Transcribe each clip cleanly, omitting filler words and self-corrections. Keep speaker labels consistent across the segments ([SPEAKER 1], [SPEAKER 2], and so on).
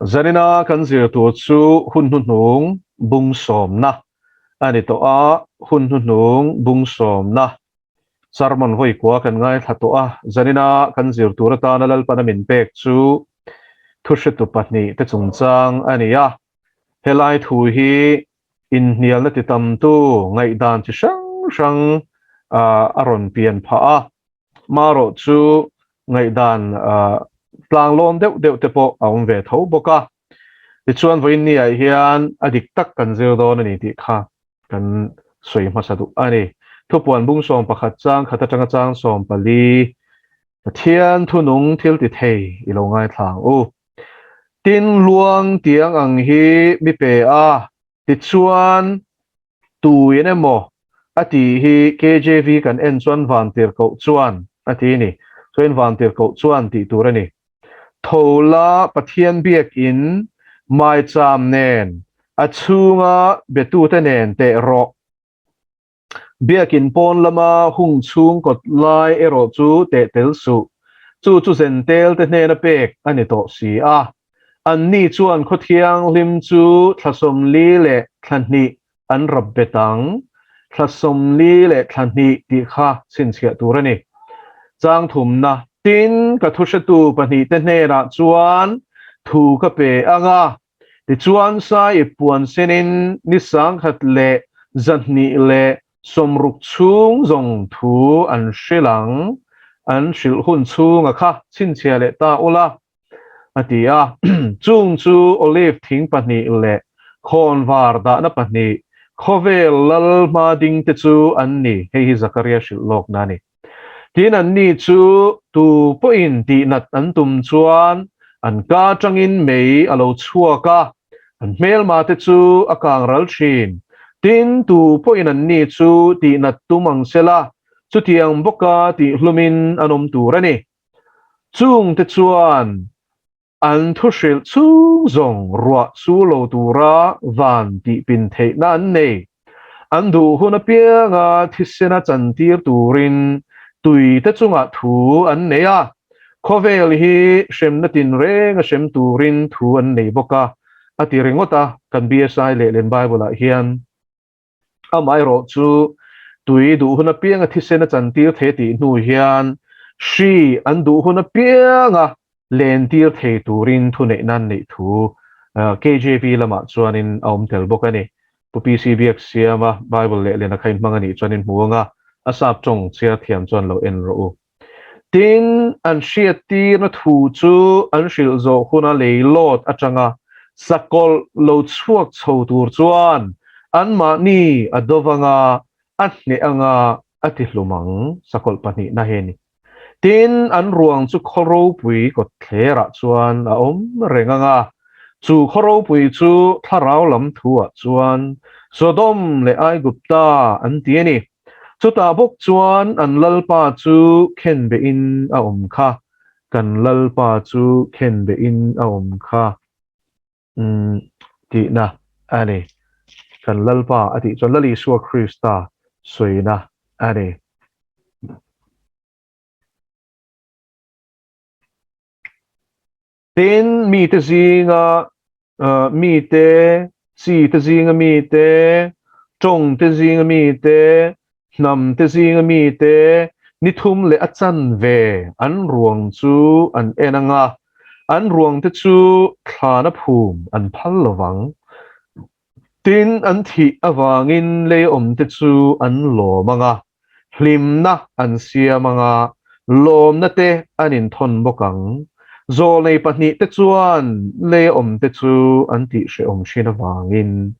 [SPEAKER 1] Zanina kan zir tur chu hun hnuhnung bung sawmna a ni tawh a, hun hnuhnung bung sawmna sermon vawi kua kan ngaithla tawh a, zanina kan zir tur atana Lalpana min pek chu thuhretu pahnihte chungchang a ni a, helai thu hi inhnialna ti tamtu ngaihdan chi hrang hrang a rawn pian phah a. Marawh chu ngaihdan tlanglawn deuh deuh te pawh a awm ve tho bawk a. Tichuan vawiin ni ah hian a dik tak kan zir dawn a ni tih kha kan sawi hmasa duh a ni. Thupuan bung 11 chang khat atanga chang 14 Pathian thunung thil ti thei i lo ngaithla ang u. Tin luang tiang ang hi mi pe a, tichuan Tuin emaw a tih hi KJV kan en chuan vantirhkoh chuan a ti a ni. Chuan vantirhkoh chuan tih tur a ni. Tho la Pathian biakin maicham nen a chhunga betute nen teh rawh. Biakin pawn lama hung chhung kawt lai erawh chu teh tel suh. Chu chu zentel te hnena pek a ni tawh si a. Anni chuan khaw thianghlim chu thla 40 leh thla hnih an rap bet ang, thla 40 leh thla hnih tih kha chhinchhiah tur a ni. Chang thumna, Tin, ka thuhretu pahnihte hnenah chuan thu ka pe ang a, tichuan sai puan senin ni 1,260 chhung zawng thu an hrilh ang, an hrilh hun chhunga kha chhinchhiah leh ta ula. a ti a. Chung chu olive thing pahnih leh khawnvar dahna pahnih, khawvel lal hma ding te chu an ni, hei hi Zakaria hrilh lawkna a ni. Tin, anni chu tu pawhin tihnat an tum chuan an ka atangin mei a lo chhuak a, an hmelma te chu a kang ral thin. Tin, tu pawhin anni chu tihnat tum ang sela, chutiang bawka tihhlumin an awm tur a ni. Chungte chuan an thuhrilh chhung zawng ruah su lo tura van tihpin theihna an nei. An duh hun apianga thisena chantir turin tuite chungah thu an nei a, khawvel hi hremna tinrenga hrem turin thu an nei bawk a, a ti ringawt a, kan BSI lehlen Bible-ah hian. Amaherawh chu tui duh hun apianga thisen a chantir thei tih hnu hian hri an duh hun apianga lentir thei turin thuneihna an neih thu KJV lamah chuanin a awm tel bawk a ni. Pu PC Biaksiama Bible lehlena kha inhmang a nih chuan in hmu ang a, a sap tawng chhiar thiam chuan lo en rawh u. Tin, an hriattirna thu chu an hrilh zawh huna leilawt atanga sakawlh lo chhuak chho tur chuan anmahni a do vanga a hneh anga a tihlum ang, sakawlh pahnihna hi a ni. Tin, an ruang chu khaw ropui kawtthlerah chuan a awm reng anga, chu khaw ropui chu thlarau lam thuah chuan Sodom leh Aigupta an ti a ni. Chutah bawk chuan an Lalpa chu khenbehin a awm kha, kan Lalpa chu khenbehin a awm kha tihna a ni. Kan Lalpa a tih chuan Lal Isua Krista sawina a ni. Tin, mite zinga mite, chi te zinga mite, tawng te zinga mite, hnam te zinga mite, ni thum leh a chanve an ruang chu an en ang a, an ruang te chu thlana phum an phal lo vang. Tin, an thih avangin lei awm te chu an lawm ang a, hlimna an siam ang a, lawmna te an inthawn bawk ang. Zawlnei pahnih te chuan lei awm te chu an tihhrehawm thin avangin.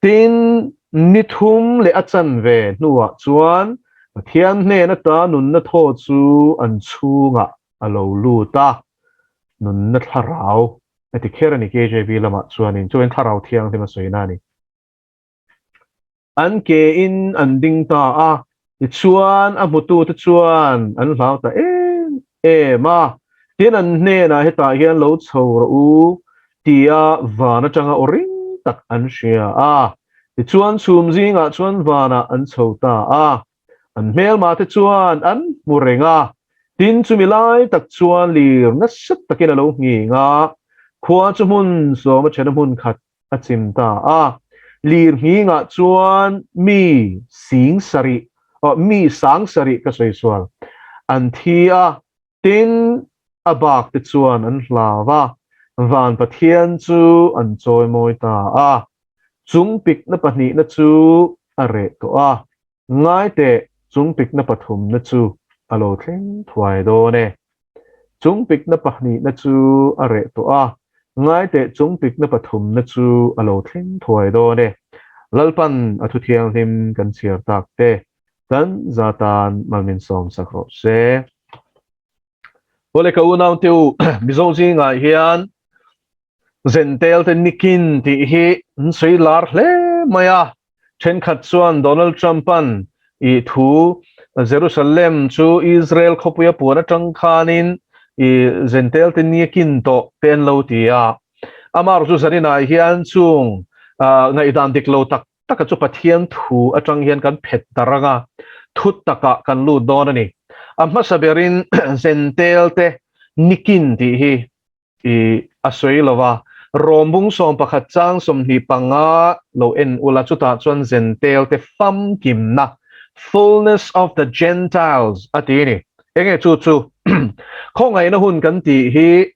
[SPEAKER 1] Tin, ni thum leh a chanve hnuah chuan Pathian hnen ata nunna thaw chu an chhungah a lo lut a, nunna thlarau a ti kher a ni KJV lamah chuanin, chuan thlarau thianghlim a sawina a ni. An ke in an ding ta a, tichuan a hmutute chuan an hlau ta em em a, tin an hnenah hetah hian lo chho rawh u tia van atanga aw ring tak an hria a, tichuan chhum zingah chuan vanah an chho ta a. An hmelma te chuan an hmu reng a, tin chumi lai tak chuan lir nasa takin a lo nghing a. Khua chu hmun sawma thena hmun khat a chim ta a. Lirnghingah chuan mi sing sarih, aw mi sang sarih ka sawi sual, an thi a, tin a bak te chuan an hlau a, van Pathian chu an chawimawi ta a. Chung pikna pahnihna chu a reh tawh a, Ngai teh, chung pikna pathumna chu a lo thleng thuai dawn e. Chung pikna pahnihna chu a reh tawh a, ngai teh chung pikna pathumna chu a lo thleng thuai dawn e. Lalpan a thu thianghlim kan chhiar tak te, kan za tan mal min sawm sak rawh se. Awle ka unaute u, Mizo zingah hian Zentel te nikin tih hi an sawi lar hle mai a, thenkhat chuan Donald Trump-a'n i thu Jerusalem chu Israel khawpuia puan atang khanin i Zentel te ni a kin tawh te an lo ti a. Amaherawhchu chu zaninah hian chung ngaihdan dik lo tak taka chu Pathian thu atang hian kan phet darh anga thu takah kan lut dawn a ni. A hmasa berin Zentel te nikin tih hi I a sawi lo a, Rom bung 11 chang 25 lo en ula chutah chuan Zentel te famkimna, fullness of the Gentiles, a ti a ni. Enge chu chu? Khawngaihna hun kan tih hi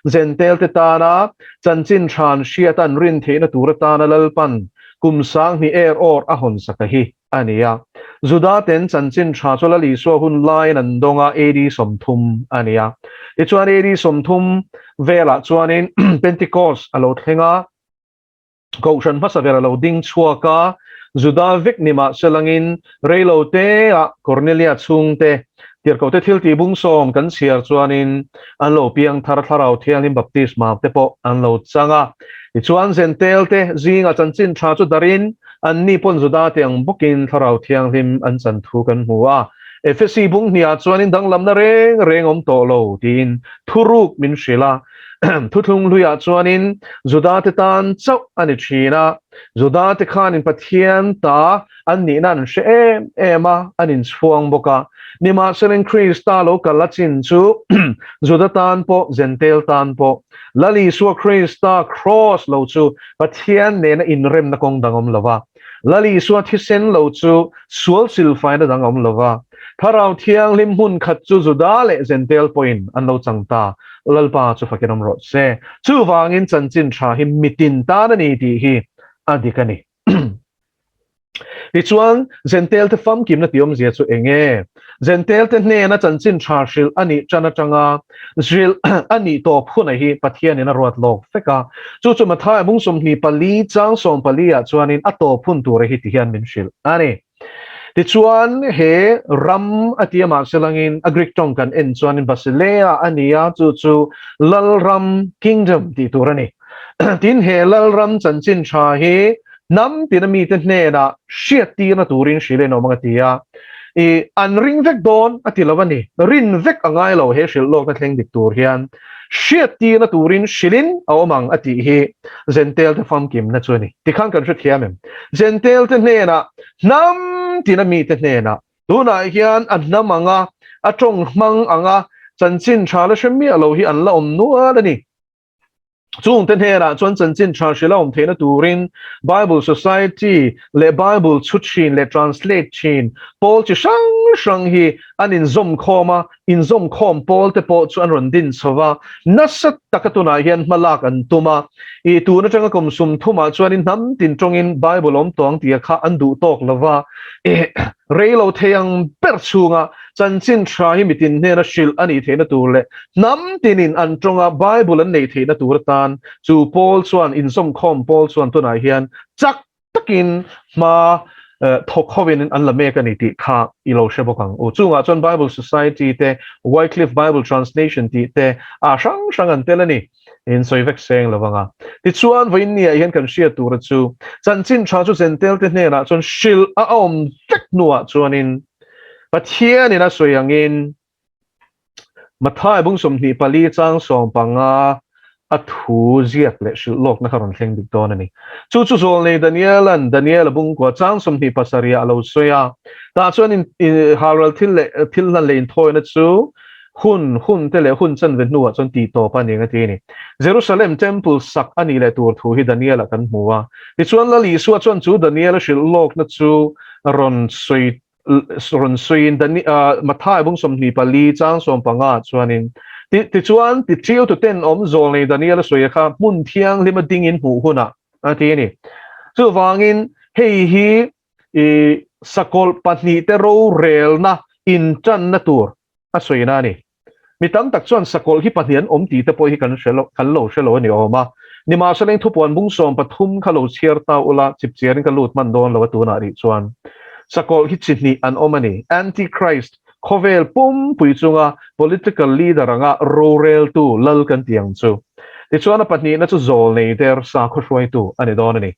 [SPEAKER 1] Zentel te tana chanchin than hriat an rin theihna tur atana Lalpan kum 2000 er awr a hawn sak a hi. a ni a. Juda ten chanchin tha chu Lal Isua hun laiin an dawng a, AD 30 a ni a. Tichuan AD 30 velah chuanin Pentecost a lo thleng a, Kohhran hmasa ber a lo ding chhuak a, Juda vek ni mah selangin reilo teah Cornelia chhungte Tirhkohte thiltih bung sawm kan chhiar chuanin an lo piang thar Thlarau Thianghlim baptisma te pawh an lo chang a. Tichuan Zentel te zingah chanchin tha chu darin Anni pawn Juda te ang bawkin Thlarau Thianghlim an chan thu kan hmu a. Efesi bung hniah chuanin danglamna reng reng awm tawh lo tiin thuruk min hrilh a. Thuthlung hluiah chuanin Juda te tan chauh a ni thin a. Juda te khanin Pathian ta an nihna an hre em em a, an inchhuang bawk a. Nimahselain Krista lo kal a chin chu Juda tan pawh Jentail tan pawh Lal Isua Krista Kraws lo chu Pathian nena inremna kawng dang awm lova, Lal Isua thisen lo chu sual silfaina dang awm lova, Thlarau Thianghlim hmun khat chu Juda leh Jentail pawhin an lo chang ta, Lalpa chu fakin awm rawh se. Chuvangin chanchin tha hi mitin tan a ni tih hi a dik a ni. Tichuan, Jentail te famkimna tih awmzia chu eng nge? Jentail te hnena chanchin tha hrilh a nih tan atanga hrilh a nih tawp hunah hi Pathianin a ruat lawk vek a. Chu chu Mathaia bung 24 chang 14 ah chuanin a tawp hun tura hi ti hian min hrilh a ni. Tichuan, he ram a tia mahse langin a Greek tawng kan en chuanin Basileia a ni a, chu chu Lalram, Kingdom, tih tur a ni. Tin, he Lalram chanchin tha hi hnam tina mite hnenah hriattirna turin hrilh en awm ang a ti a. I an ring vek dawn a ti lo a ni. Rin vek a ngai lo he hrilh lawkna thleng dik tur hian hriattirna turin hrilhin a awm ang a tih hi Jentail te famkimna chu a ni. Tikhan kan hrethiam em? Jentail te hnenah hnam tina mite hnenah tunah hian a hnam anga a tawng hmang anga chanchin tha la hre miah lo hi an la awm nual a ni. Chungte hnenah chuan chanchin tha hrilh a awm theihna turin Bible Society leh Bible chhu thin leh translate thin pawl chi hrang hrang hi an inzawm khawm a, inzawm khawm pawl te pawh chu an rawn din chho va, nasa taka tunah hian hma lak an tum a. I tun atanga kum 30 ah chuanin hnam tin tawngin Bible awm tawng tia kha an duh tawk lo va, i rei lo thei ang ber chhunga Chanchin tha hi mitin hnena hrilh a nih theihna tur leh hnam tinin an tawnga Bible an neih theihna tur atan chu pawl chuan inzawmkhawm pawl chuan tunah hian chak takin hma thawk hovin an la mek a ni tih kha i lo hre bawk ang u. Chungah chuan Bible Society te, Wycliffe Bible Translation tih te a hrang hrang an tel a ni. In sawi vek seng lo vang a. Tichuan vawiin niah hian kan hriat tura chu chanchin tha chu Jentail te hnenah chuan hrilh a awm vek hnuah chuanin Pathianin a sawi angin Mathai bung 24 chang 15 a thu ziak leh hrilh lawkna kha rawn thleng dik dawn a ni. Chu chu zawlnei Daniela'n Daniela bung kua chang 27 ah a lo sawi a. Tah chuan halral thil leh thil hlan leh inthawina chu. Hun, hun te leh hun chanve hnuah chuan tih tawp a ni ang a ti a ni. Jerusalem Temple sak a nih leh tur thu hi Daniel-ah kan hmu a. Tichuan Lal Isua chuan chu Daniel-a hrilh lawkna chu rawn sawi rawn sawiin Mathai bung 24 chang 15 chuanin tichuan tichiu tu ten awm zawlnei Daniel-a sawi kha hmun thianghlima dingin hmuh hunah a ti a ni. Chuvangin hei hi i sakawlh pahnihte rorelna intanna tur a sawina a ni. Mi tam tak chuan sakawlh hi pahnih an awm tih te pawh hi kan hre lo, kan lo hre lo a ni awm a. Nimahsela thupuan bung 13 kha lo chhiar ta ula, chipchiarin ka lut hman dawn lo a tunah rih chuan. Sakawlh hi chi hnih an awm a ni. Antichrist, khawvel pumpui chunga political leader anga roreltu lal kan ti ang chu. Tichuan a pahnihna chu zawlnei der sakhaw hruaitu a ni dawn a ni.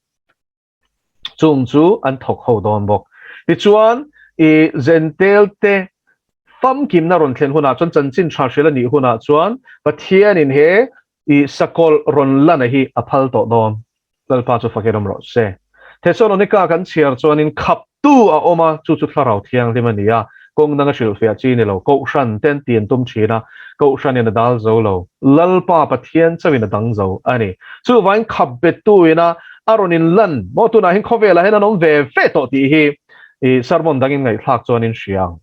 [SPEAKER 1] Chung chu an thawk ho dawn bawk. Tichuan, i Jentail te famkimna rawn thlen hunah chuan, chanchin tha hril a nih hunah chuan, Pathianin he i sakawlh rawn lana hi a phal tawh dawn. Lalpa chu fakin awm rawh se. Thesalonika kan chhiar chuanin khaptu a awm a, chu chu Thlarau Thianghlim a ni a, kawng danga hrilhfiah chi ni lo, Kohhran te an ti an tum thin a, Kohhranin a dal zo lo, Lalpa Pathian chauhin a dang zo a ni. Chuvangin khap bettu ina a rawn in lan maw tunah hian khawvelah hian an awm ve ve tawh tih hi i sermon dangin ngaihthlak chuan in hria ang.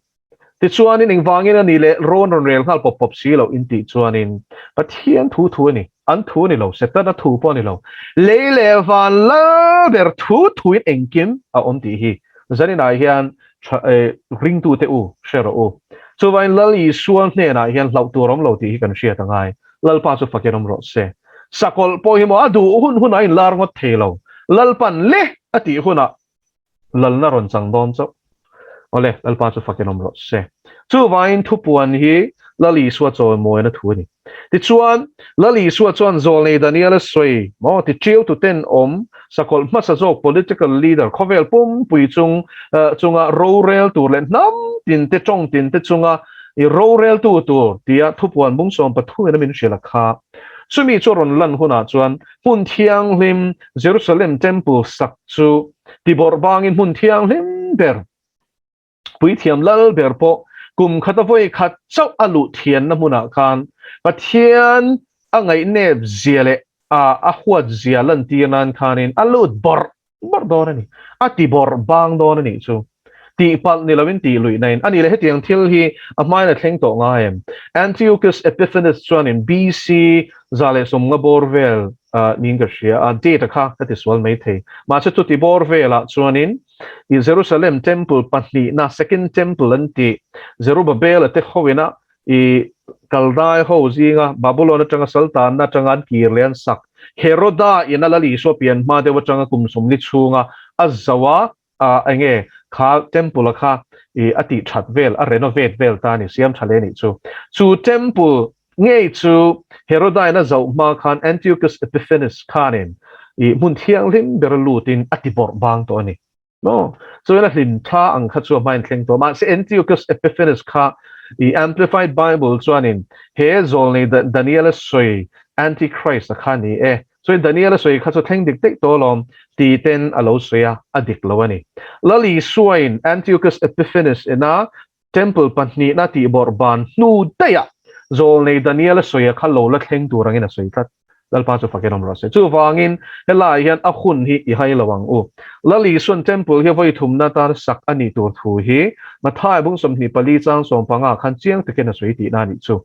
[SPEAKER 1] Tichuanin engvangin a ni leh rawn rawn rel nghal pawp pawp si loh in tih chuanin Pathian thu thu a ni, an thu a ni lo, Setana thu pawh a ni lo, lei leh van lal ber thu thuin engkim a awm tih hi zaninah hian ringtute u hre rawh u. Chuvangin Lal Isua hnenah hian hlauh tur awm lo tih hi kan hriat a ngai. Lalpa chu fakin awm rawh se. Sakawlh pawh hi maw a duh hun hunah a inlar ngawt thei lo. Lalpan le a tih hunah lalna rawn chang dawn chauh. Awle, Lalpa chu fakin awm rawh se. Chuvangin thupuan hi Lal Isua chawimawina thu a ni. Tichuan, Lal Isua chuan Zawlnei Daniel a sawi maw ti ṭiau tuten awm sakawlh hmasa zawk political leader khawvel pumpui chung chunga rorel tur leh hnam tinte ṭawng tinte chunga I roreltu tur tia thupuan bung 13 in a min hrilh a kha. Chumi chu a rawn lan hunah chuan hmun thianghlim Jerusalem Temple sak chu tibawrh bangin hmun thianghlim ber puithiam lal ber pawh kum khata vawi khat chauh a luh thianna hmunah khan Pathian a ngaihnep zia leh a huat zia lantir nan khanin a lut bawrh bawrh dawn a ni. A ti bawrh bang dawn a nih chu. Tihpalh ni loin tih luih nain a ni le hetiang thil hi a hmain a thleng tawh ngai em? Antiochus Epiphanes chuanin BC 150 bawr vel niin ka hria a, date a kha ka tisual mai thei. Mahse chuti bawr velah chuanin i Jerusalem Temple pahnihna, Second Temple an tih, Zerubbabel-a te hoina I Kaldai ho zinga Babulon atanga saltanna atanga an kir leh an sak Heroda in a Lal Isua pian hma deuh atanga kum 40 chhunga a zo a, enge kha temple a kha i a tih that vel a renovate vel ta a ni, siam tha leh a nih chu. Chu temple ngei chu Heroda in a zoh hma khan Antiochus Epiphanes khanin i hmun thianghlim ber a lutin a ti bawrh bang tawh a ni. No, chuan a hlim thla ang kha chu a hmain thleng tawh. Mahse Antiochus Epiphanes kha i Amplified Bible chuanin he zawlnei Daniela sawi Antichrist a kha ni e. Chuan Daniela sawi kha chu thleng dik daih tawh alawm ti ten a lo sawi a, a dik lo a ni. Lal Isuain Antiochus Epiphanes ina Temple pahnihna tihbawrh ban hnu daihah zawlnei Daniela sawi a kha lo la thleng tur angin a sawi tlat. Lalpa chu fakin awm rawh se. Chuvangin helaiah hian a hun hi i hai lo ang u. Lal Isuan Temple hi vawi thumna atan sak a nih tur thu hi Mathai bung 24 chang 15 khan chiang takin a sawi tihna a nih chu.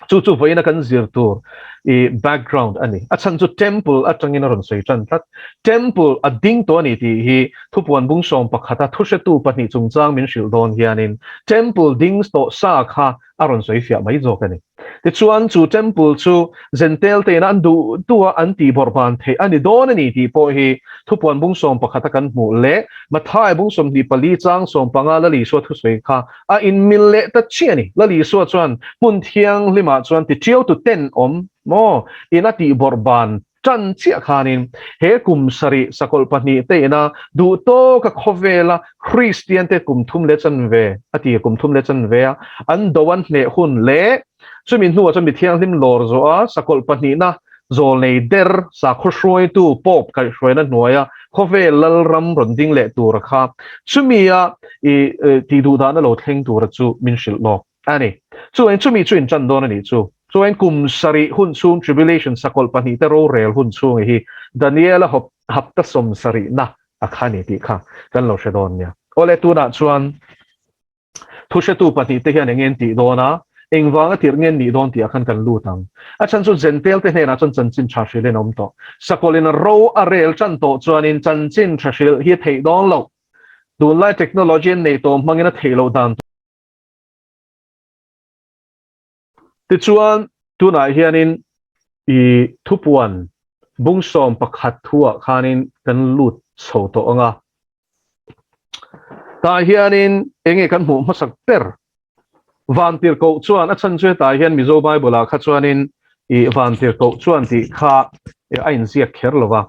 [SPEAKER 1] Chu chu vawiina kan zir tur i background a ni. A chhan chu temple atangin a rawn sawi tan tlat. Temple a ding tawh a ni tih hi thupuan bung 11 a thuhretu pahnih chungchang min hrilh dawn hianin temple ding tawh sa kha a rawn sawi fiah mai zawk a ni. Tichuan chu temple chu Jentail tein an duh duh a an tih bawrh ban theih a ni dawn a ni tih pawh hi thupuan bung 11 a kan hmuh leh Mathai bung 24 chang 15 Lal Isua thusawi kha A inmil leh ta chiah a ni. Lal Isua chuan hmun thianghlimah chuan ti ṭiau tu ten awm maw? In a tih bawrh ban ṭan chiah khanin he kum sarih sakawlh pahnih te ina duh tawka khawvela Kristian te kum thum leh chanve a ti kum thum leh chanve a an do an hneh hun leh chumi hnuah chuan mi thianghlim lawr zawh a sakawlh pahnihna zawlnei der sakhaw hruaitu Pope kaihhruaina hnuaia khawvel lalram rawn ding leh tura kha chumia i tih duh dahna lo thleng tura chu min hrilh lawk. a ni. Chuan chumi chu inṭan dawn a nih chu. Chuan kum sarih hun chhung tribulation sakawlh pahnihte rorel hun chhunga hi Daniela hapta sawmsarihna a kha ni tih kha kan lo hre dawn nia. Awle tunah chuan Thuhretu pahnihte hian eng nge an tih dawn a, engvanga tirh nge an nih dawn tihah khan kan lut ang. A chhan chu Jentail te hnenah chuan chanchin tha hrilh in a awm tawh. Sakawlhin a ro a rel tan tawh chuanin chanchin tha hrilh hi a theih dawn loh. Tunlai technology an neih tawh hmangin a theih loh dan tur. Tichuan, tunah hianin i thupuan bungsawm pakhat thuah khanin kan lut chho tawh ang a. Tah hianin enge kan hmuh hmasak ber? Vantirhkoh chuan a chhan chu hetah hian Mizo Bible-ah kha chuanin i vantirhkoh chuan tih kha a inziak kher lo va.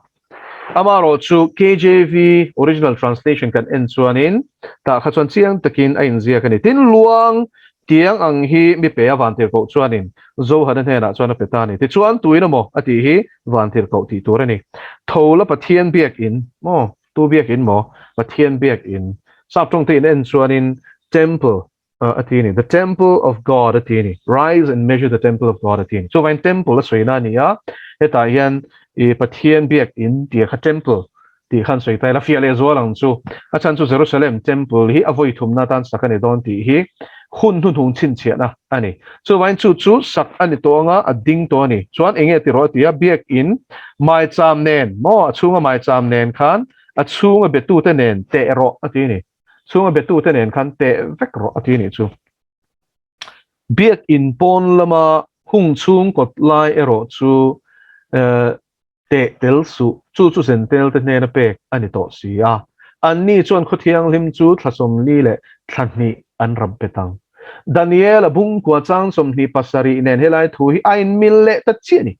[SPEAKER 1] Amaherawhchu KJV original translation kan en chuanin tah kha chuan chiang takin a inziak a ni. Tin, luang tiang ang hi mi pe a vantirhkoh chuanin Zohana hnenah chuan a pe ta a ni. Tichuan, tuin emaw a tih hi vantirhkoh tih tur a ni. Tho la Pathian biakin maw? Tu biakin maw? Pathian biakin. Sap tawngte in en chuanin temple a ti a ni. The temple of God a ti a ni. Rise and measure the temple of God a ti a ni. Chuvangin temple a sawina a ni a, hetah hian i Pathian biakin tih kha temple tih khan sawi ta ila fiah leh zual ang chu. A chhan chu Jerusalem temple hi a vawi thumna atan sak a ni dawn tih hi hun hnuhnung chhinchhiahna a ni. Chuvangin chu chu sak a ni tawh anga a ding tawh a ni. Chuan eng nge ti rawh a ti a, biakin maicham nen maw a chhunga maicham nen khan a chhunga betute nen teh rawh a ti a ni. Chhunga betute nen khan teh vek rawh a ti a nih chu. Biakin pawn lama hung chhung kawt lai erawh chu teh tel suh, chu chu zentel te hnena pek a ni tawh si a. Anni chuan khaw thianghlim chu thla 40 leh thla hnih an rap bet ang. Daniel a bungkua chang 27 nen helai thu hi a inmil leh ta chiah a ni.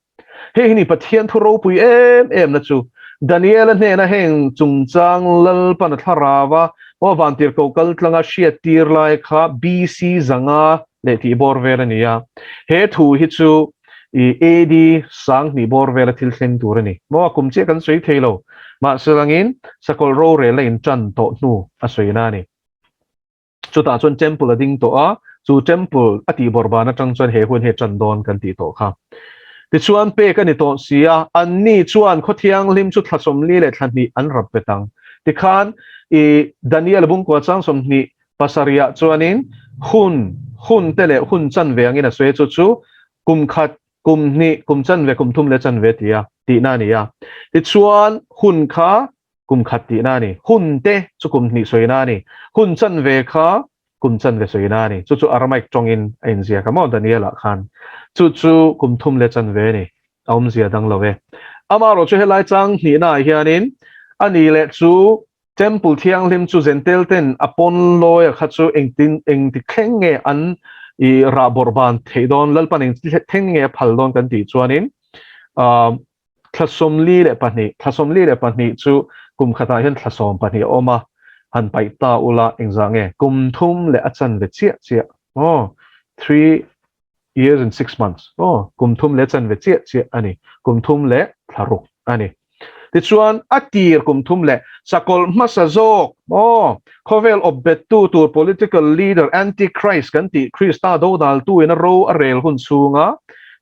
[SPEAKER 1] Hei hi ni Pathian thu ropui em em na chu. Daniela hnena heng chungchang Lalpan a thlarau a, aw vantirhkoh kal tlanga hriat tir lai kha BC 500 leh tih bawr vel a ni a. He thu hi chu i AD 2000 bawr vela thil thleng tur a ni. Maw a kum chiah kan sawi thei lo. Mahse langin sakawlh rorel a intan tawh hnu a sawina a ni. Chutah chuan temple a ding tawh a, chu temple a tih bawrh ban atang chuan he hun hi a tan dawn kan tih tawh kha. Tichuan pek a ni tawh si a, anni chuan khaw thianghlim chu thla 40 leh thla hnih an rap bet ang. Tikhan i Daniel bungkua chang 27ah chuanin hun, hun te leh hun chanve angin a sawi a, chu chu kum khat, kum hnih, kum chanve, kum thum leh chanve tia tihna a ni a. Tichuan hun kha kum khat tihna a ni. Hun te chu kum hnih sawina a ni. Hun chanve kha kum chanve sawina a ni. Chu chu Aramaic tawngin a inziak a maw Daniel-ah khan. Chu chu kum thum leh chanve a ni. A awmzia dang lo e. Amaherawh chu helai chang hnihnaah hianin a ni leh chu Temple thianghlim chu Zentel ten a pawn lawia kha chu engtin engti thleng nge an i rah bawrh ban theih dawn, Lalpan engti thleng nge a phal dawn kan tih chuanin Thla 42, thla 42 chu kum khatah hian thla 12 a awm a, han paih ta ula engzah nge? Kum thum leh a chanve chiah chiah, aw, 3 years and 6 months, aw, kum thum leh a chanve chiah chiah a ni, kum thum leh thla ruk a ni. Tichuan, a tir kum thum leh sakawlh hmasa zawk, aw, khawvel awpbettu tur political leader anti-Christ kan tih Krista dodaltu in a ro a rel hun chhunga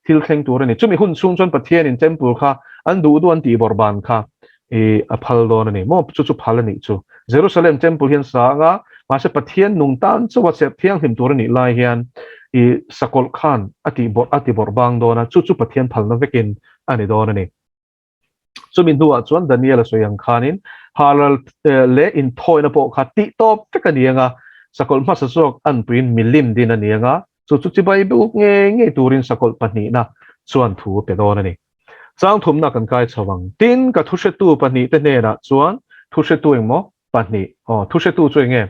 [SPEAKER 1] thil thleng tur a ni. Chumi hun chhung chuan Pathianin temple kha an duh duh an tih bawrh ban kha i a phal dawn a ni. Maw chu chu phal a nih chu. Jerusalem temple hian sa anga mahse Pathian nung tan chauha serh thianghlim tur a nih lai hian i sakawlh khan a tih bawrh a ti bawrh bang dawn a, chu chu Pathian phalna vekin a ni dawn a ni. Chumi hnuah chuan Daniel a sawi ang khanin halral leh inthawina pawh kha tih tawp vek a ni ang a, sakawlh hmasa zawk anpuiin milim din a ni ang a, chu chu chibai buk ngei ngei turin sakawlh pahnihna chuan thu a pe dawn a ni. Chang thumna kan kai chho ang. Tin, ka thuhretu pahnihte hnenah chuan thuhretu engmaw? Pahnih. Aw, thuhretu chu enge?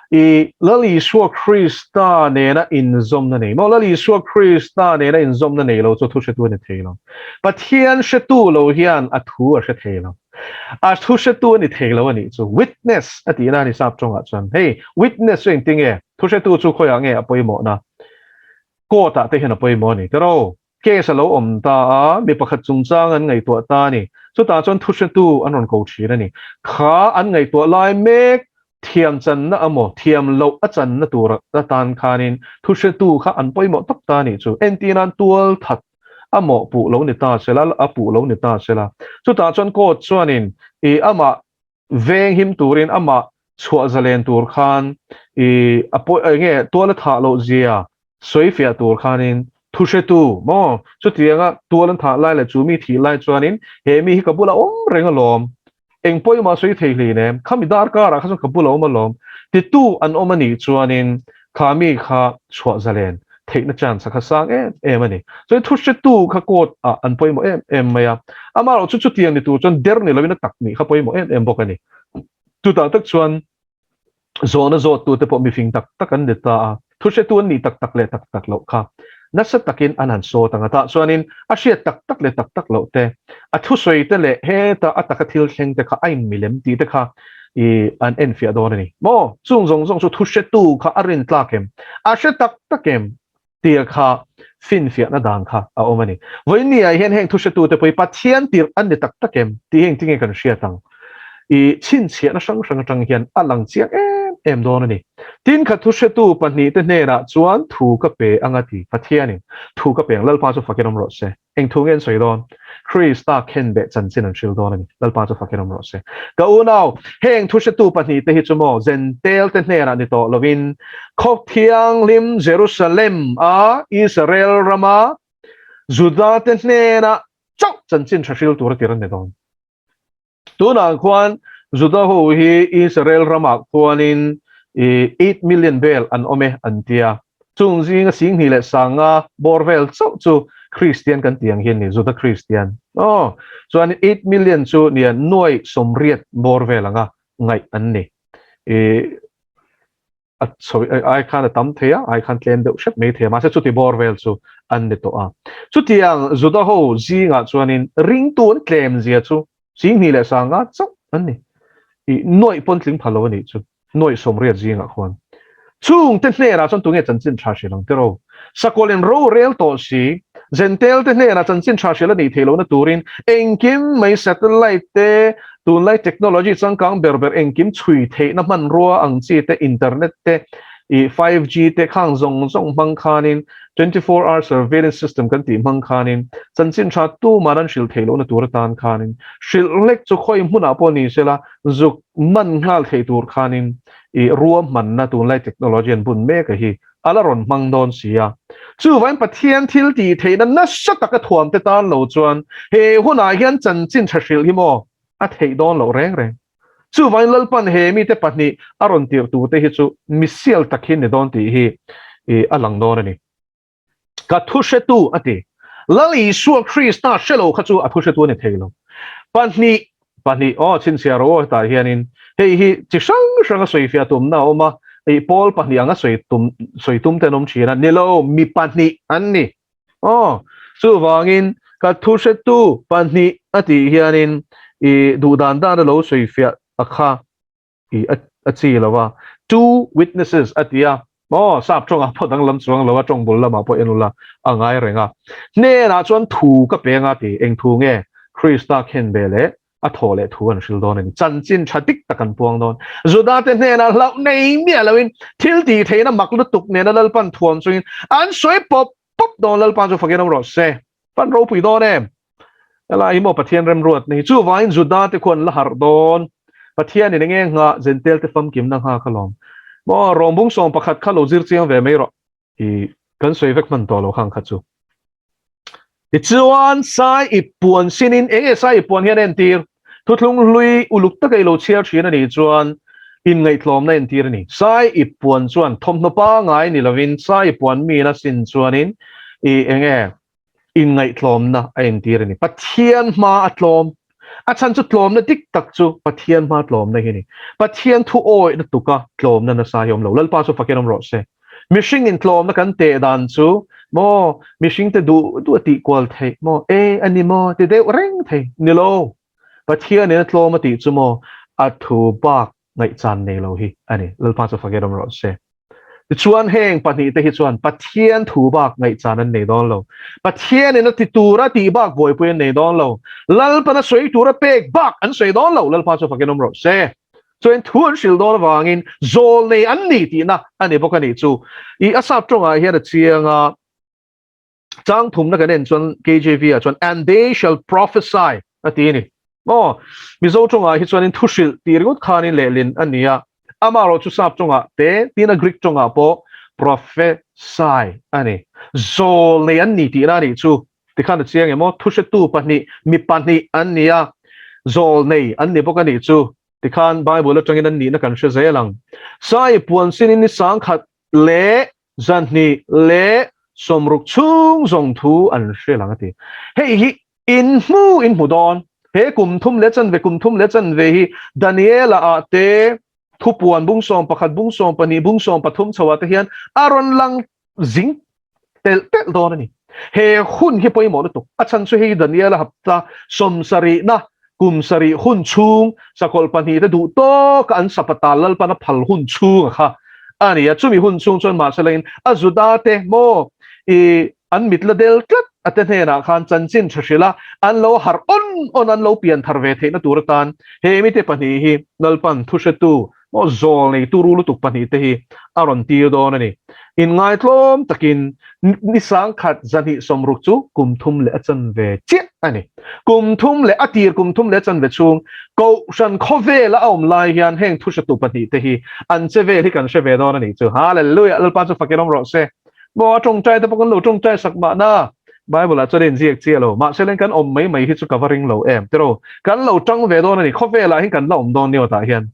[SPEAKER 1] I Lal Isua Krista nena inzawmna nei maw? Lal Isua Krista nena inzawmna nei lo chu thuhretu a ni thei lo. Pathian hretu lo hian a thu a hre thei lo. A thuhretu a ni thei lo a nih chu. Witness a tihna a ni sap tawngah chuan. Hei, witness chu engtinge? Thuhretu chu khawiah nge a pawimawhna? Court-ah te hian a pawimawh a ni. Tiraw? Case a lo awm ta a, mi pakhat chungchang an ngaihtuah ta a ni. Chutah chuan thuhretu an rawn ko thin a ni. Kha an ngaihtuah lai mek Thiam channa amaw, thiam loh a channa tur atan khanin thuhretu kha an pawimawh tak ta anih chu. Entirnan tual that a mawhpuh lo ni ta sela, a puh lo ni ta sela. Chutah chuan court chuanin i amah veng him turin amah chhuah zalen tur khan i a pawi enge tual a thah loh zia sawi fiah tur khanin thuhretu maw chutianga tual an thah lai leh chu mi thih lai chuanin he mi hi ka bulah awm reng alawm Eng pawimah sawi thei hlei nem, khami darkarah kha chuan ka bula awm alawm, titu an awm a nih chuanin kha mi kha chhuah zalen theihna chance a kha sang em em a ni. Chuan thu hretu kha court ah an pawimawh em em mai a, amaherawh chu chutiang ni tur chuan der ni loin a tak nih kha pawimawh em em bawk a ni. Chutah tak chuan Zawhna zawttute pawh mifing tak tak an ni ta a, thu hretu an nih tak tak leh tak tak loh kha nasa takin an han sawt ang a. Tah chuanin a hriat tak tak leh tak tak loh te, a thusawi te leh heta a taka thil thleng te kha a inmilem tih te kha i an enfiah dawn a ni maw? Chung zawng zawng chu thu hretu kha a rintlak em? A hre tak tak em? Tia kha finfiahna dan kha a awm a ni. Vawinia hian heng thuhretute pawh hi Pathian tirh an ni tak tak em tih hi engtin nge kan hriat ang? I chhinchhiahna hrang hrang atang hian a lang chiang em em dawn a ni. Tin kha thuhretu pahnihte hnenah chuan thu ka pe anga ti Pathianin thu ka pe ang Lalpa chu fakin awm rawh se. Eng thu nge an sawi dawn? Krista khenbeh chanchin an hril dawn a ni. Lalpa chu fakin awm rawh se. Ka unau, heng thuhretu pahnihte hi chu maw Jentail te hnenah ni tawh lovin Khaw Thianghlim Jerusalem a Israel rama Juda te hnenah chauh chanchin tha hril tur a tir an ni dawn. Tunah khuan Juda ho hi Israel ramah khuanin 8 million vel an awm e an ti a. Chung zinga 2000 leh 500 bawr vel chauh chu Kristian kan tih ang hi an ni, Juda Kristian. Aw, chuan 8 million chu nia nuai 80 bawr vel anga ngaih an ni. A chho ai khan a tam thei a, ai khan tlem deuh hrep mai thei a, mahse chuti bawr vel chu an ni tawh a. Chutiang Juda ho zingah chuanin ringtu an tlem zia chu 2000 leh 500 chauh an ni. I nuaih pawn tling pha lo a nih chu, nuaih 80 zingah khuan. Chungte hnenah chuan tunge chanchin tha hrilh ang tiraw? Sakawlin ro rel tawh si, Jentail te hnenah chanchin tha hrilh a nih theih lohna turin engkim mai satellite te, tunlai technology changkang ber ber engkim chhui theihna hmanrua ang chi te, internet te, ih 5G te khang zawng zawng hmang khanin 24 hour surveillance system kan tih hmang khanin chanchin tha tuman an hrilh theih lohna tur atan khanin hrilh hlek chu khawi hmunah pawh ni sela zuk man nghal theih tur khanin ih ruahmanna tunlai technology an bun mek a hi a la rawn hmang dawn si a. Chuvain Pathian thil tih theihna nasa taka thuamte tan lo chuan he hunah hian chanchin tha hrilh hi maw a theih dawn loh reng reng. Chuvain Lalpan he mite pahnih a rawn tirh turte hi chu misial tak hi ni dawn tih hi a lang dawn a ni. Ka thu hretu a ti. Lal Isua Krista hre lo kha chu a thu hretu a ni thei lo. Pahnih, pahnih, aw chhinchhiah rawh aw hetah hianin hei hi chi hrang hrang a sawi fiah tumna a awm a, ih pawl pahnih anga sawi tum, sawi tum te an awm thin a, ni lo, mi pahnih an ni. Aw, chuvangin ka thu hretu pahnih a tih hianin ih duh dan dan a lo sawi fiah a kha. I a chi lo a, two witnesses a ti a, maw sap tawngah pawh danglam chuang lo a, tawng bul lamah pawh en ula a ngai reng a. Hnenah chuan thu ka peng a ti, eng thu nge? Krista khen ve leh a thaw leh thu an hril dawn a ni. Chanchin tha dik tak an puang dawn. Judate hnenah hlauh nei miah loin thil tih theihna mak lutuk nena Lalpan thuam chungin an sawi pawp pawp dawn Lalpa chu fakin awm rawh se. Pan ropui dawn em? Helai hi maw Pathian remruatna hi? Chuvangin Juda te khuan la harh dawn. Pathianin enge nghah Jentail te famkimna nghak alawm. Maw Rawmbung 11 kha lo zir chiang ve mai rawh. I kan sawi vek hman tawh lo khang kha chu. Tichuan sai i puan sinin enge sai i puan hian entir? Thuthlung hlui uluk taka i lo chhiar thin a nih chuan inngaihtlawmna entir a ni. Sai i puan chuan thawmhnaw pangai ni lovin sai i puan miin a sin chuanin i enge inngaihtlawmna a entir a ni. Pathian hma a tlawm. A chhan chu tlawmna dik tak chu Pathian hma tlawmna hi a ni. Pathian thu awihna tuka tlawmna nasa hi a awm lo. Lalpa chu fakin awm rawh se. Mihring in tlawmna kan teh dan chu maw mihring te duh duh a tih kual theih maw e a ni maw ti deuh reng thei ni lo. Pathian in a tlawm a tih chu maw a thu bak ngaihchan nei lo hi a ni. Lalpa chu fakin awm rawh se. Tichuan heng pahnih te hi chuan Pathian thu bak ngaihchan an nei dawn lo. Pathian in a ti tur a tih bak buaipui an nei dawn lo. Lalpan a sawi tur a pek bak an sawi dawn lo. Lalpa chu fakin awm rawh se. Chuan thu an hrilh dawn avangin zawlnei an ni tihna a ni bawk a nih chu. I a sap tawngah hian a chiang a, chang thumna kan en chuan KJV ah chuan and they shall prophesy a ti a ni. Aw, Mizo tawngah hi chuanin thu hrilh tih ringawt khanin lehlin a ni a, amaherawh chu sap tawngah te tin a Greek tawngah pawh prophesy a ni. Zawlnei an ni tihna a nih chu. Tikhan a chiang em aw? Thuhretu pahnih, mi pahnih an ni a, zawlnei an ni bawk a nih chu. Tikhan Bible atangin an nihna kan hre zel ang. Sai puan sinin ni sangkhat leh 200 leh 60 chhung zawng thu an hre lang a ti. Hei hi in hmu in hmu dawn. He kum thum leh chanve kum thum leh chanve hi Daniela ah te thupuan bung 11 bung 12 bung 13 chho ah te hian a rawn lang zing telh telh dawn a ni. He hun hi pawimawh lutuk. A chhan chu hei Daniela hapta sawmsarihna kum sarih hun chhung sakawlh pahnihte duh tawka an sapata Lalpan a phal hun chhunga kha a ni a. Chumi hun chhung chuan mahselain a Judate maw i an mit la del tlat a te hnenah khan chanchin tha hrilh a, an lo harh awn awn an lo pian thar ve theihna tur atan he mite pahnih hi Lalpan thuhretu Maw zawl nei turu lutuk pahnihte hi a rawn tir dawn a ni. Inngaitlawm takin ni sangkhat 260 chu kum thum leh a chanve chiah a ni. Kum thum leh a tir kum thum leh a chanve chhung Kohhran khawvela a awm lai hian heng thuhretu pahnihte hi an che vel hi kan hre ve dawn a nih chu. Hallelujah! Lalpa chu fakin awm rawh se. Maw a tawngtai te pawh kan lo tawngtai sak mahna Bible ah chuan a inziak chiah lo. Mahse leng kan awm mai mai hi chu ka va ring lo em tiraw. Kan lo tang ve dawn a ni. Khawvelah hian kan la awm dawn nia tah hian.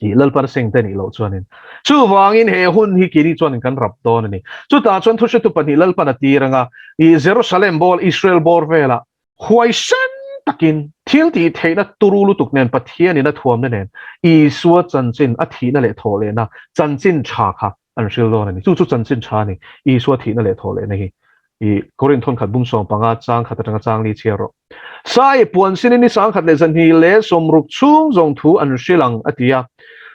[SPEAKER 1] I Lalpan seng te nih loh chuanin. Chuvangin he hun hi kini chuanin kan rap dawn a ni. Chutah chuan thuhretu pahnih Lalpan a tir anga i Jerusalem bawr Israel bawr velah huaisen takin thil tih theihna turu lutuk nen Pathianin a thuamna nen Isua chanchin a thihna leh thawhlehna chanchin tha kha an hril dawn a ni. Chu chu chanchin tha a ni. Isua thihna leh thawhlehna hi i Korinth thawnkhat bung 15 chang khat atanga chang li chhiar rawh. Sai puan sinin ni 160 chhung zawng thu an hril ang a ti a.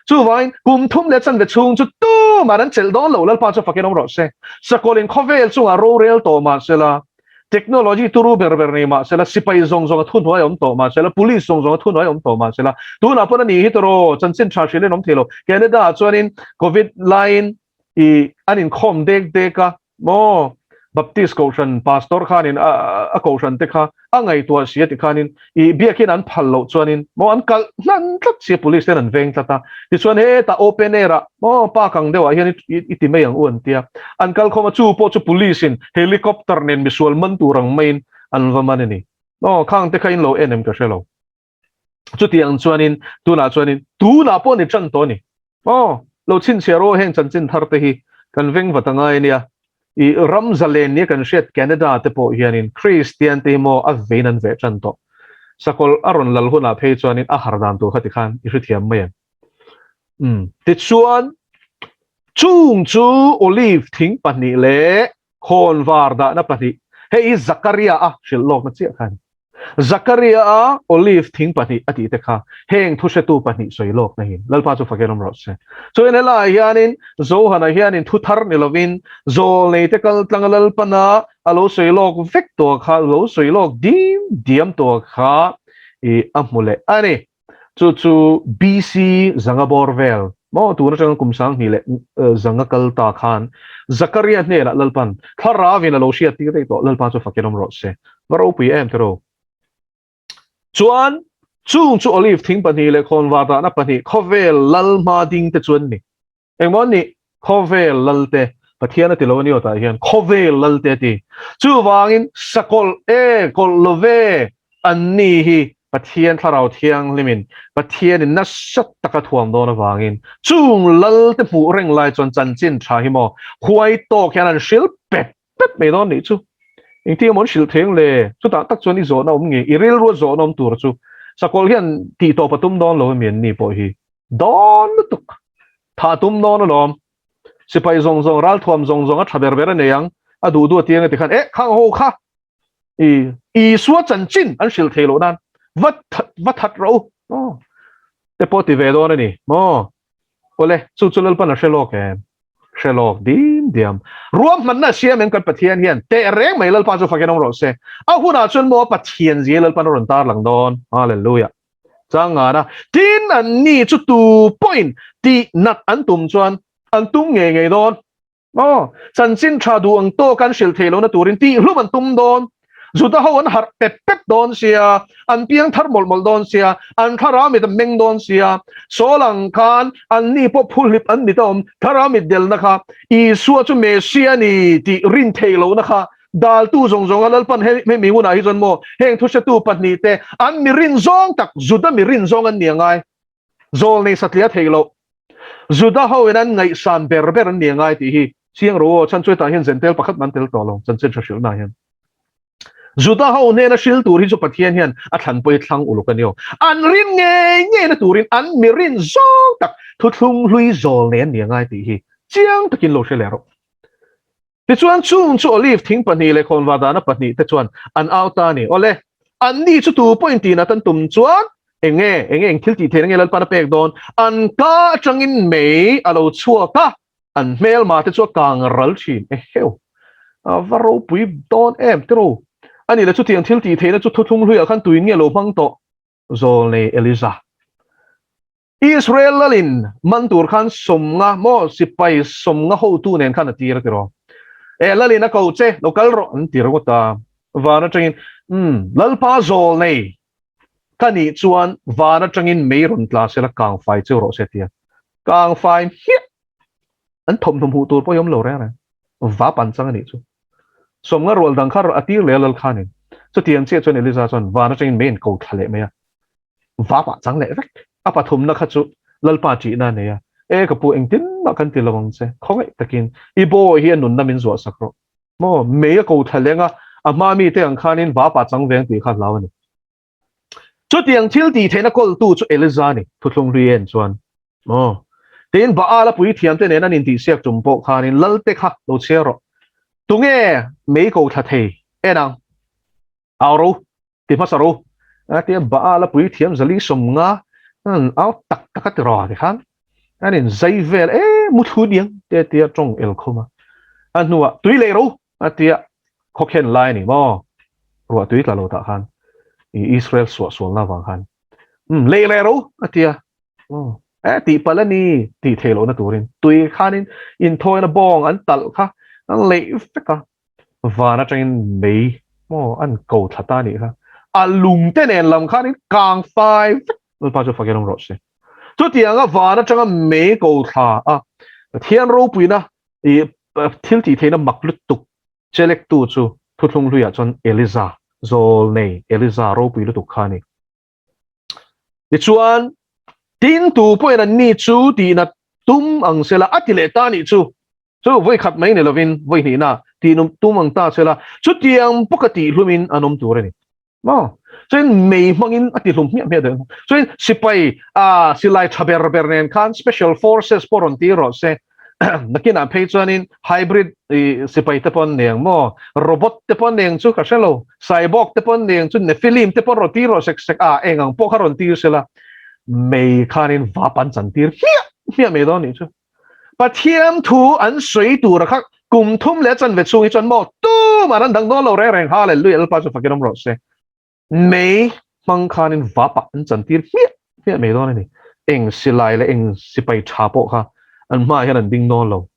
[SPEAKER 1] Chuvangin kum thum leh chanve chhung chu tumah an chelh dawn lo Lalpa chu fakin awm rawh se. Sakawlin khawvel chungah rorel tawh mah sela, Technology turu ber ber nei mah sela, sipai zawng zawng a thuhnuai awm tawh mah sela, police zawng zawng a thuhnuai awm tawh mah sela, tunah pawn a ni hi tawraw chanchin tha hrilh in awm thei lo. Canada ah chuanin Covid laiin i an inkhawm dek dek a maw Baptist kohhran pastor khanin a kohhran te kha a ngaihtuah si a ti khanin i biakin an phal loh chuanin maw an kalh hnan tlat si a police ten an veng tlat a tichuan hetah open air ah maw park ang deuh ah hian i ti mai ang u an tia an kal khawm a chu pawh chu police in helicopter nen misual man tur ang maiin an va man a ni aw khang te kha in lo en em ka hre lo chutiang chuanin tunah chuanin tunah pawh ni tan tawh a ni Aw, lo chhinchhiah rawh heng chanchin thar te hi kan veng vat angai ania. I ram zalen nia kan hriat Canada te pawh hianin Kristian te hi maw a vein an veh tan tawh. Sakawlh a rawn lal hunah phei chuanin a har dan tur kha tikhan i hrethiam mai em? Umm. Tichuan, chung chu olive thing pahnih leh khawnvar dahna pahnih, hei hi Zakaria a hrilh lawkna chiah kha a ni. Zakaria a olive thing pahnih a tih te kha heng thuhretu pahnih sawi lawkna hi Lalpa chu fakin awm rawh se. Chuan helaiah hianin Johana hianin thu thar ni lovin zawlnei te kal tlanga Lalpana a lo sawi lawk vek tawh kha lo sawi lawk dim diam tawh kha i a hmu leh a ni. Chu chu BC zanga bawr vel maw tun atanga kum 2000 leh zanga kal ta khan Zakaria hnenah Lalpan thlarauin a lo hriat tir daih tawh Lalpa chu fakin awm rawh se. Va ropui em tiraw? Chuan chung chu olive thing pahnih leh khawnvar dahna pahnih khawvel lal hma ding te chu an ni. Engmaw an nih? Khawvel lalte, Pathian a ti lo a ni aw tah hian, khawvel lalte a ti. Chuvangin sakawlh e, kawlh lo ve, an ni hi Pathian Thlarau Thianghlimin Pathianin nasa taka thuam dawn avangin chung lalte hmuh reng lai chuan chanchin tha hi maw huai tawk hian an hrilh pet pet mai dawn nih chu. Engtin emaw an hrilh thei ang le? Chutah tak chuan i zawhna awm nge? I rilrua zawhna awm tur chu sakawlh hian tih tawp a tum dawn lo emi an ni pawh hi dawn lutuk. Tha tum dawn alawm. Sipai zawng zawng, ralthuam zawng zawng a tha ber ber a nei ang. A duh duh a tiang a ti khan, Eh, khang ho kha! I Isua chanchin an hrilh thei loh nan va va that rawh u. Aw, te pawh ti ve dawn a ni maw? Awle, chu chu Lalpan a hre lawk em? Hre lawk dim diam. Ruahmanna a siam em kan Pathian hian? Teh reng mai Lalpa chu fakin awm rawh se. A hunah chuan maw a Pathian zia Lalpan a rawn tarlang dawn. Hallelujah. Chang ngana. Tin, anni chu tu pawhin tih nat an tum chuan an tum ngei ngei dawn. Aw, chanchin tha duh ang tawk an hrilh theih lohna turin tih hlum an tum dawn. Juda ho an harh pep pep dawn sia, an piang thar mawlh mawlh dawn sia, an thlarau mit an meng dawn sia. Saul ang khan anni pawh phuhlip an mit a awm, thlarau mit delna kha Isua chu Messia a ni tih rin theih lohna kha daltu zawng zawnga Lalpan hemi hunah hi chuan maw heng thuhretu pahnihte an mi rin zawng tak Juda mi rin zawng an ni a ngai. Zawl nei satliah theih loh. Juda ho in an ngaihsan ber ber an ni a ngai tih hi chiang ro aw, chhan chu hetah hian Zentel pakhat man tel tawh lo, chanchin tha hrilhna ah hian. Juda ho hnena hril tur hi chu Pathian hian a thlan pawh hi thlang uluk a ni aw. An rin ngei ngei na turin an mi rin zawng tak thuthlung hlui zawl nei an ni a ngai tih hi chiang takin lo hre leh rawh. Tichuan, chung chu olive thing pahnih leh khawnva dahna pahnih te chuan an au ta a ni. Awle, anni chu tu pawhin tih nat an tum chuan eng nge, eng nge, eng thil tih theihna nge Lalpan a pek dawn? An ka atangin mei a lo chhuak a, an hmelma te chu a kang ral thin. Eheu, a va ropui dawn em tiraw? A nih leh chutiang thil tih theihna chu thuthlung hluiah khan tuin nge lo hmang tawh? Zawlnei Eliza. Israel lalin man tur khan sawmnga maw sipai sawmnga hotu nen khan a tir a ti rawh. E lalin a ko che lo kal rawh an ti ringawt a. Van atangin umm Lalpa zawl nei ka nih chuan van atangin mei rawn tla sela kang fai cheu rawh se tia. Kang fai hmiah an thawmhnaw hmuh tur pawh hi awm lo reng reng. Va pan chang a nih chu. Sawmnga rual dang kha a tir leh a lal khanin. Chutiang chiah chuan Eliza chuan van atangin mei an ko thla leh mai a. Vap ah chang leh vek. A pathumna kha chu Lalpa ṭihna a nei a, E ka pu, engtin mah kan ti lo ang che, khawngaih takin i bawi hi a nunna min zuah sak rawh. Maw, mei a ko thla leng a, a hma mite ang khanin vap ah chang veng tih kha hlau a ni. Chutiang thil tih theihna kawltu chu Eliza a ni, thuthlung hlui en chuan. Maw, tiin Baal a puithiamte nen an intihsiak tum pawh khanin Lalte kha lo chhiar rawh. Tunge mei ko thla thei en ang? Au ro, ti hmasa ro. A tia Baal a puithiam zali sawmnga an au tak tak a ti rawh ti khan an in zai vel e mu thlu diang te tia tawng el khum a. A hnuah tui leh ro a tia khawkhen lai a ni maw ruah tui tla lo tah khan i Israel suah sualna avang khan um lei leh ro a tia e tih palh a ni tih theih lohna turin tui khanin inthawina bawng an talh kha an leih vek a. Van atangin mei maw an ko thla ta anih kha. A lung te nen lam khanin kang fai vek Lalpa chu fakin awm rawh se. Chutianga van atanga mei ko thla a Pathian ropuina i thil tih theihna mak lutuk chelektu chu thuthlung hluiah chuan Eliza zawlnei Eliza ropui lutuk kha a ni. Tichuan, tin tu pawhin anni chu tihna tum ang sela a ti leh ta anih chu. Chu vawi khat mai ni lovin vawi hnihna tih num tum ang ta sela, chutiang bawka tihhlumin an awm tur a ni. Maw? Chuan mei hmangin a tihlum hmiah hmiah daih ang. Chuan sipai ah silai tha ber ber nen khan special forces pawh rawn tir rawh se. Nakinah phei chuanin hybrid sipai te pawh an nei ang maw? Robot te pawh an nei ang chu ka hre lo. Cyborg te pawh an nei ang chu, Nephilim te pawh rawn tir rawh sek sek a, eng ang pawh kha rawn tir sela. Mei khanin vap an chan tir hmiah hmiah mai dawn a nih chu. Pathian thu an sawi tura kha kum thum leh chanve chhung hi chuan maw tumah an dang dawn lo reng reng Hallelujah Lalpa chu fakin awm rawh se. Mei hmang khanin vapah an chantir hmiah hmiah mai dawn a ni. Eng silai leh eng sipai tha pawh kha an hmaah hian an ding dawn lo.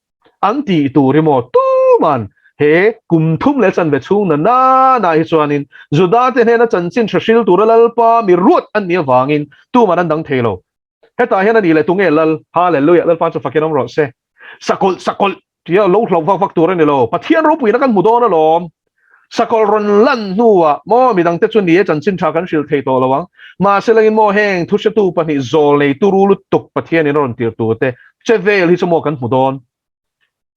[SPEAKER 1] An tih tur hi maw tuman he kum thum leh chanve chhung na nana hi chuanin Juda te hnena chanchin tha hril tura Lalpa mi ruat an nih avangin tuman an dang thei lo. Hetah hian a nih leh tunge Lal? Hallelujah! Lalpa chu fakin awm rawh se. Sakawlh, sakawlh tia lo hlauh vak vak tur a ni lo. Pathian ropuina kan hmu dawn alawm. Sakawlh rawn lan hnuah maw midangte chu ni e chanchin tha kan hrilh thei tawh lo ang. Mahse langin maw heng thuhretu pahnih zawl nei turu lutuk Pathianin a rawn tir turte che vel hi chu maw kan hmu dawn.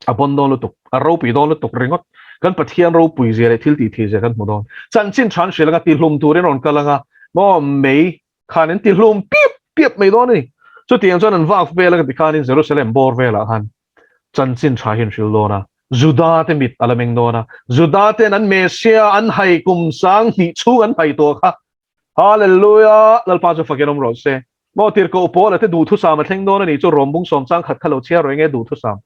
[SPEAKER 1] A bawn dawn lutuk, a ropui dawn lutuk ringawt. Kan Pathian ropui zia leh thil tih thei zia kan hmu dawn. Chanchin tha an hrilh anga tihlum turin rawn kal anga maw mei khan an tihlum piap piap mai dawn a ni. Chutiang chuan an vak vel a ti khanin Jerusalem bawr velah khan chanchin tha hi an hril dawn a, Juda te mit a la meng dawn a, Juda ten an Messiah an hai kum sang hnih chhung an hai tawh kha. Hallelujah! Lalpa chu fakin awm rawh se. Maw tirhkoh Paula te duhthusam a thleng dawn a ni chu Rom bung sawm chang khat kha lo chhiar rawh enge duhthusam.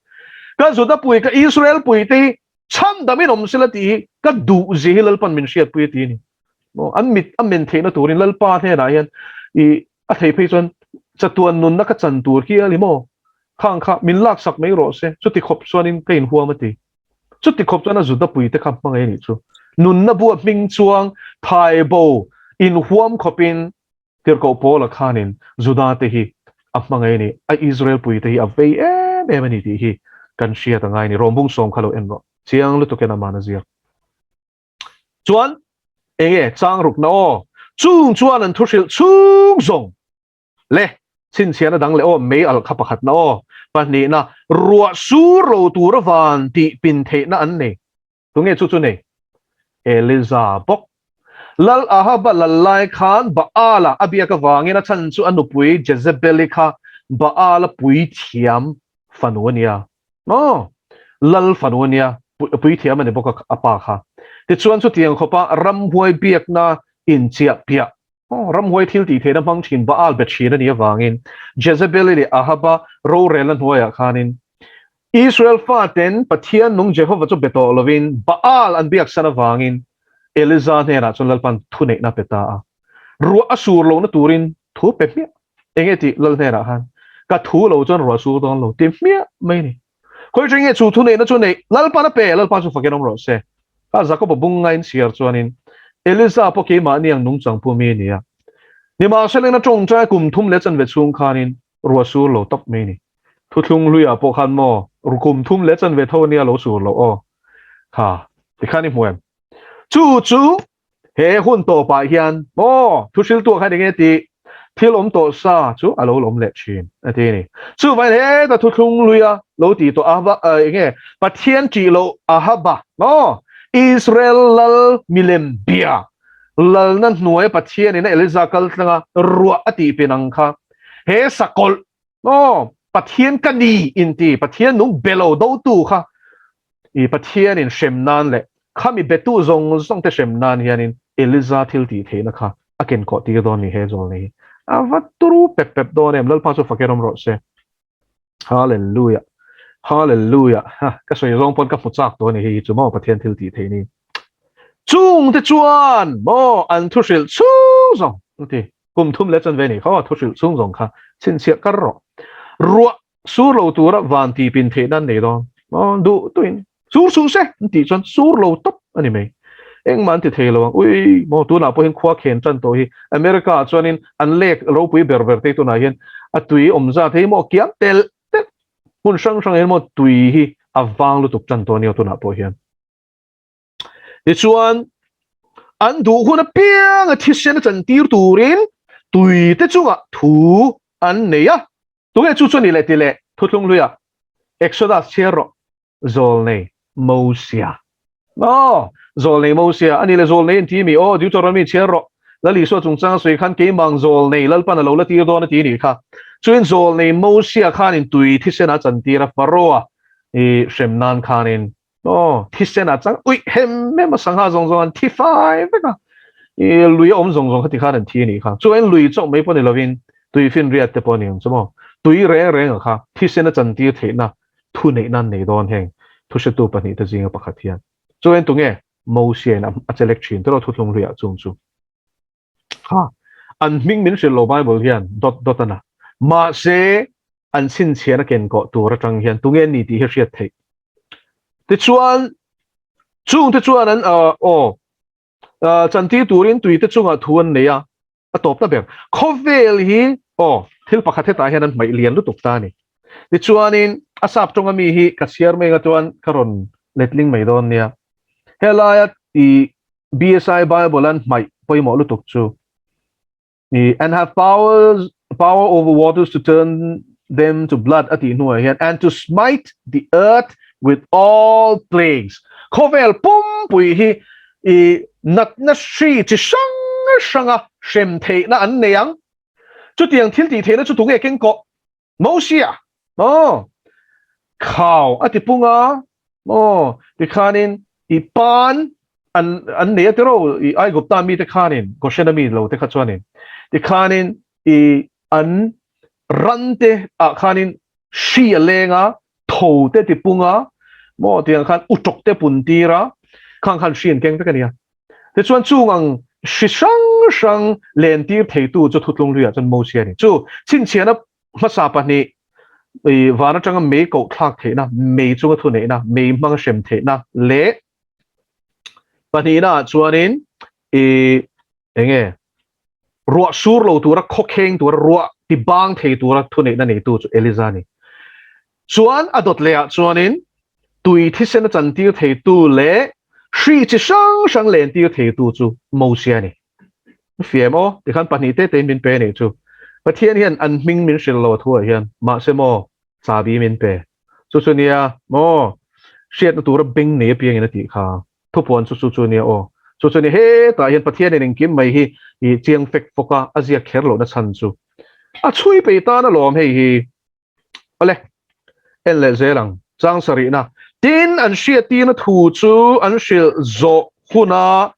[SPEAKER 1] Ka Juda pui ka Israel pui te hi chhandam in awm sela tih hi ka duh zia hi Lalpan min hriatpui a ti a ni. Maw an mit a men theihna turin Lalpa hnenah hian i A thei phei chuan chatuan nunna ka chan tur hi a ni maw? Khang kha min laksak mai rawh se, chuti khawp chuanin ka inhuam a ti. Chuti khawp chuan a Juda puite kha hmangaih a nih chu. Nunna bua hming chuang thai bo inhuam khawpin Tirhkoh Paula khanin Juda te hi a hmangaih a ni, a Israel puite hi a vei em em a ni tih hi kan hriat a ngai a ni. Rawmbung sawm kha lo en rawh. Chiang lutukin aman a ziak. Chuan enge chang rukna aw? Chung chuan an thu hrilh chhung zawng le chhinchhiahna dang leh aw mei alh kha pakhatna aw pahnihna ruah sur lo tura van tih pin theihna an nei. Tunge chu chu nei? Eliza bawk. Lal Ahaba lal lai khan Baala a biak avangin a chhan chu a nupui Jezebeli kha Baala puithiam fanu a nia. Aw, lal fanu a nia, puithiam a ni bawk a, a pa kha. Tichuan chutiang khawpa ramhuai biakna inchiah piah, aw, ramhuai thil tih theihna hmang thin Baal be thin a nih avangin Jezebeli leh Ahaba rorelna hnuaiah khanin Israel faten Pathian nung Jehova chu be tawh lovin Baal an biaksan avangin Eliza hnenah chuan Lalpan thuneihna a pe ta a. Ruah a sur lohna turin thu pe hmiah. Enge tih Lal hnenah khan ka thu lo chuan ruah sur dawn lo ti hmiah mai a ni. Khawi ṭha nge chu thuneihna chu neih Lalpan a pe, Lalpa chu fakin awm rawh se. Kha Jakob-a bung ngain chhiar chuanin Eliza pawh keimahni ang nungchang pu mi a ni a. Nimahsela ṭawngṭai kum thum leh chanve chhung khanin ruah sur lo tawp mai a ni. Thuthlung hluiah pawh khan maw kum thum leh chanve tho ania lo sur loh aw. Kha tikhan i hmu em? Chu chu He hun tawpah hian maw thuhriltu khan enge tih thil awm tawh sa chu a lo lawm leh thin a ti a ni. Chuvangin heta thuthlung luia lo tih tawh Ahaba enge Pathian tih loh Ahaba maw Israel lal milem bia lalna hnuaia Pathianin a Eliza kal tlanga ruah a tih pin ang kha he sakawlh maw Pathian ka ni inti Pathian nung be lo dotu kha I Pathianin hrem nan leh khami betu zawng zawng te hrem nan hianin Eliza thil tih theihna kha a kenkawh tir dawn ni he zawlnei hi a va turu pep pep dawn em Lalpa chu fakin awm rawh se. Hallelujah Hallelujah ha ka sawi zawng pawn ka hmu chak tawh a ni hei hi chu maw Pathian thil tih theih ni chung te chuan maw an thu hrilh chhung zawng ti kum thum leh chanve ni kha aw thu hrilh chhung zawng kha chhinchhiah kar rawh ruah Sur lo tura van tih pin theihna an nei dawn. Aw, duh tuin sur suh se an tih chuan sur lo tawp a ni mai. Engmah an ti thei lo ang. Ui, maw tunah pawhin khua khen tan tawh hi. America ah chuanin an lek ropui ber ber te tunah hian a tui awm zat hei maw kiam telh telh. Hmun hrang hrang hian maw tui hi a vang lutuk tan tawh a nia tunah pawh hian. Tichuan, an duh hun apianga thisen a chantir turin tui te chungah thu an nei a. Tunge chu chu ni leh ti leh thuthlung hluia Exodus chhiar rawh Zawlnei Mosia. Aw, Zawlnei Mosia a ni le Zawlnei an ti mi aw Deuteronomy chhiar rawh Lal Isua chungchang a sawi khan keimang Zawlnei Lalpan a lo la tir dawn a ti nih kha. Chuin Zawlnei Mosia khanin tui thisen a chantir a Pharaoh-a i hrem nan khanin Aw, thisen ah chang uih hem hem a sangha zawng zawng an thi fai vek a, i lui a awm zawng zawng kha ti khan an thi a nih kha. Chuan lui chauh mai pawh ni lovin tui finriat te pawh a ni ang chu maw. Tui reng reng ah kha thisen a chantir theihna thu neihna an nei dawn heng thuhretu pahnihte zinga pakhat hian. Chuan tunge Mosia in a chelek thin tiraw thuthlung hluiah chung chu. Ha, an hming min hrilh lo Bible hian dot dot a na. Mahse, an chhinchhiahna kenkawh tur atang hian tunge an ni tih hi hriat theih. Tichuan, chungte chuan an aw chantir turin tuite chungah thu an nei a, a tawpna ber. Khawvel hi aw thil pakhat hetah hian an hmaih lian lutuk ta a ni. Tichuanin, a sap tawnga mi hi ka chhiar mai anga chuan ka rawn letling mai dawn nia. Helaia i BSI Bible an hmaih pawimawh lutuk chu i and have powers power over waters to turn them to blood a tih hnuah hian and to smite the earth with all plagues khawvel pumpui hi i natna hri chi hrang hranga hrem theihna an nei ang chutiang thil tih theihna chu tunge keng kawh Mosia maw khau a ti pung a maw tikhanin i pan an an nei a tiro i Aigupta mite khanin Goshena mi lo te kha chuanin tikhanin i an ran te ah khanin hri a leng a tho te ti pung a maw tiang khan utawk te pun tir a khang khan hri an keng vek a nia tichuan chung ang hri hrang hrang lentir theitu chu Thuthlung Hluiah chuan Mosia a ni. Chu chhinchhiahna hmasa pahnih, van atanga mei koh thlak theihna, mei chunga thuneihna, mei hmanga hrem theihna leh pahnihnaah chuanin i enge ruah sur lo tura khawkheng tura ruah ti bang thei tura thuneihna neitu chu Eliza a ni. Chuan a dawt lehah chuanin tui thisen a chantir theitu leh hri chi hrang hrang lentir theitu chu Mosia a ni. Fiam aw, tikhan pahnih te tein min pe anih chu. Pathian hian an hming min hrilh lo a thuah hian, mahse maw, chabi min pe. Chu chu nia maw, hriatna tura beng nei apiangin a tih kha. Thupuan chu chu chu nia aw. Chu chu nia hetah hian Pathianin engkim mai hi i chiang fek fawk a, a ziak kher lohna chhan chu. A chhui pei tan alawm hei hi. Awle, en leh zel ang. Chang sarihna. Tin, an hriattirna thu chu an hrilh zawh huna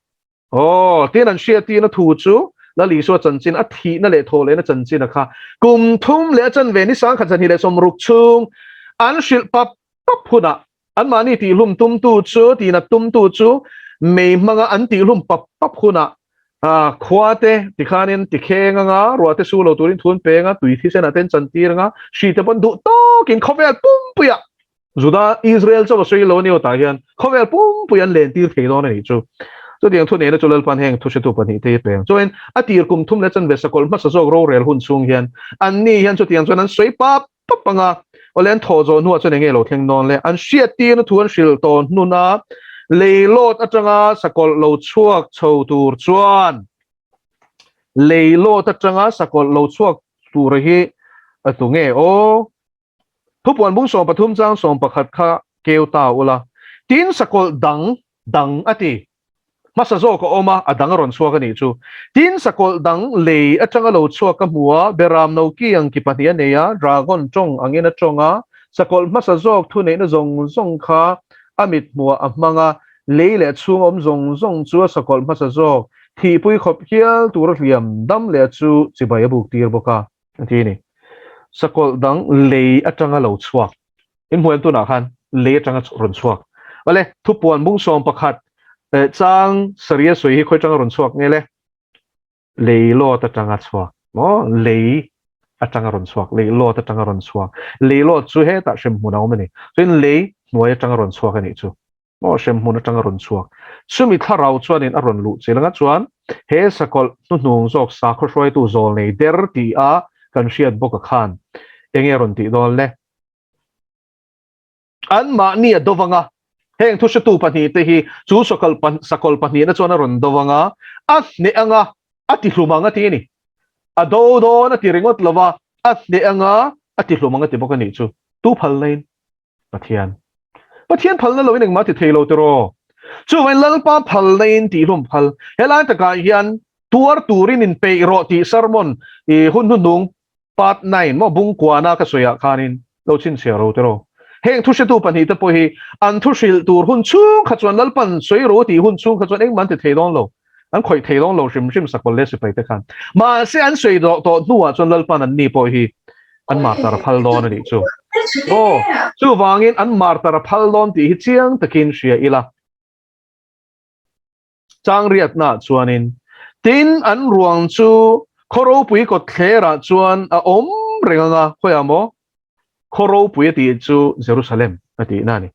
[SPEAKER 1] Aw, tin an hriattirna thu chu Lal Isua chanchin, a thihna leh thawhlehna chanchin a kha. Kum thum leh a chanve ni sangkhat 260 chhung an hrilh pap pap hunah anmahni tihlum tumtu chu, tihnat tumtu chu mei hmanga an tihlum pap pap hunah khua te tikhanin tikheng anga, ruah te su lo turin thu an peng a, tui thisenah te an chantir anga, hri te pawn duh tawkin khawvel pumpuiah Juda, Israel chauh a sawi lo a ni aw tah hian khawvel pumpui an lentir thei dawn a nih chu. Chutiang thu neihna chu Lalpan heng thuhretu pahnih te hi peng. Chuan a tir kum thum leh chanve sakawlh hmasa zawk rorel hun chhung hian anni hian chutiang chuan an sawi pap pap ang a, awle an thawh zawh hnuah chuan enge lo thleng dawn le? An hriattirna thu an hrilh tawh hnuna leilawt atanga sakawlh lo chhuak chho tur chuan leilawt atanga sakawlh lo chhuak tur hi a tu nge aw? Thupuan bung 13 chang 11 kha keu ta ula, tin sakawlh dang dang a ti. Hmasa zawk a awm a, a dang a rawn chhuak a nih chu. Tin sakawlh dang lei atanga lo chhuak ka hmu a, beram no ki ang ki pahnih a nei a, dragon tawng angin a tawng a, sakawlh hmasa zawk thuneihna zawng zawng kha a mit hmuah a hmang a, lei leh a chhung awm zawng zawng chu a sakawlh hmasa zawk thihpui khawp hial tura hliam dam leh chu chibai a buk tir bawk a. A ti a ni. Sakawlh dang lei atanga lo chhuak. In hmuh em tunah khan lei atanga rawn chhuak. Awle, thupuan bung 11 chang sarih a sawi hi khawi atanga rawn chhuak nge le? Lei lawt atanga chhuak. Maw? Lei atanga rawn chhuak. Lei lawt atanga rawn chhuak. Lei lawt chu hetah hremhmun a awm a ni. Chuan lei hnuai atanga rawn chhuak a nih chu. Maw hremhmun atanga rawn chhuak. Chumi thlarau chuanin a rawn luh chil anga chuan he sakawlh hnuhnung zawk sakhaw hruaitu zawl nei der ti a kan hriat bawk a khan enge rawn tih dawn le? Anmahni a do vanga heng thuhretu pahnih te hi chu sakawlh sakawlh pahnihna chuan a rawn do vanga a hneh anga a ti hlum ang a ti a ni. A do dawn a ti ringawt lova a hneh anga a ti hlum ang a ti bawk a nih chu. Tu phalna in? Pathian. Pathian phalna loin engmah ti thei lo tiraw? Chuvangin Lalpa phalna in tihhlum phal. Helai takah hian tuar turin in peih rawh tih sermon i hun hnuhnung part 9 maw bung kuana ka sawiah khanin lo chhinchhiah ro tiraw? Heng thuhretu pahnih te pawh hi an thu hrilh tur hun chhung kha chuan Lalpan sawi ro tih hun chhung kha chuan engmah an ti thei dawn lo. An khawih thei dawn lo hrim hrim sakawlh leh sipai te khan. Mahse an sawi dawh tawh hnuah chuan Lalpan an ni pawh hi an martar a phal dawn a nih chu. Aw, chuvangin an martar a phal dawn tih hi chiang takin hria ila. Chang riatnaah chuanin tin an ruang chu khaw ropui kawtthlerah chuan a awm reng anga khawiah maw? Khaw ropui a tih chu Jerusalem a tihna a ni.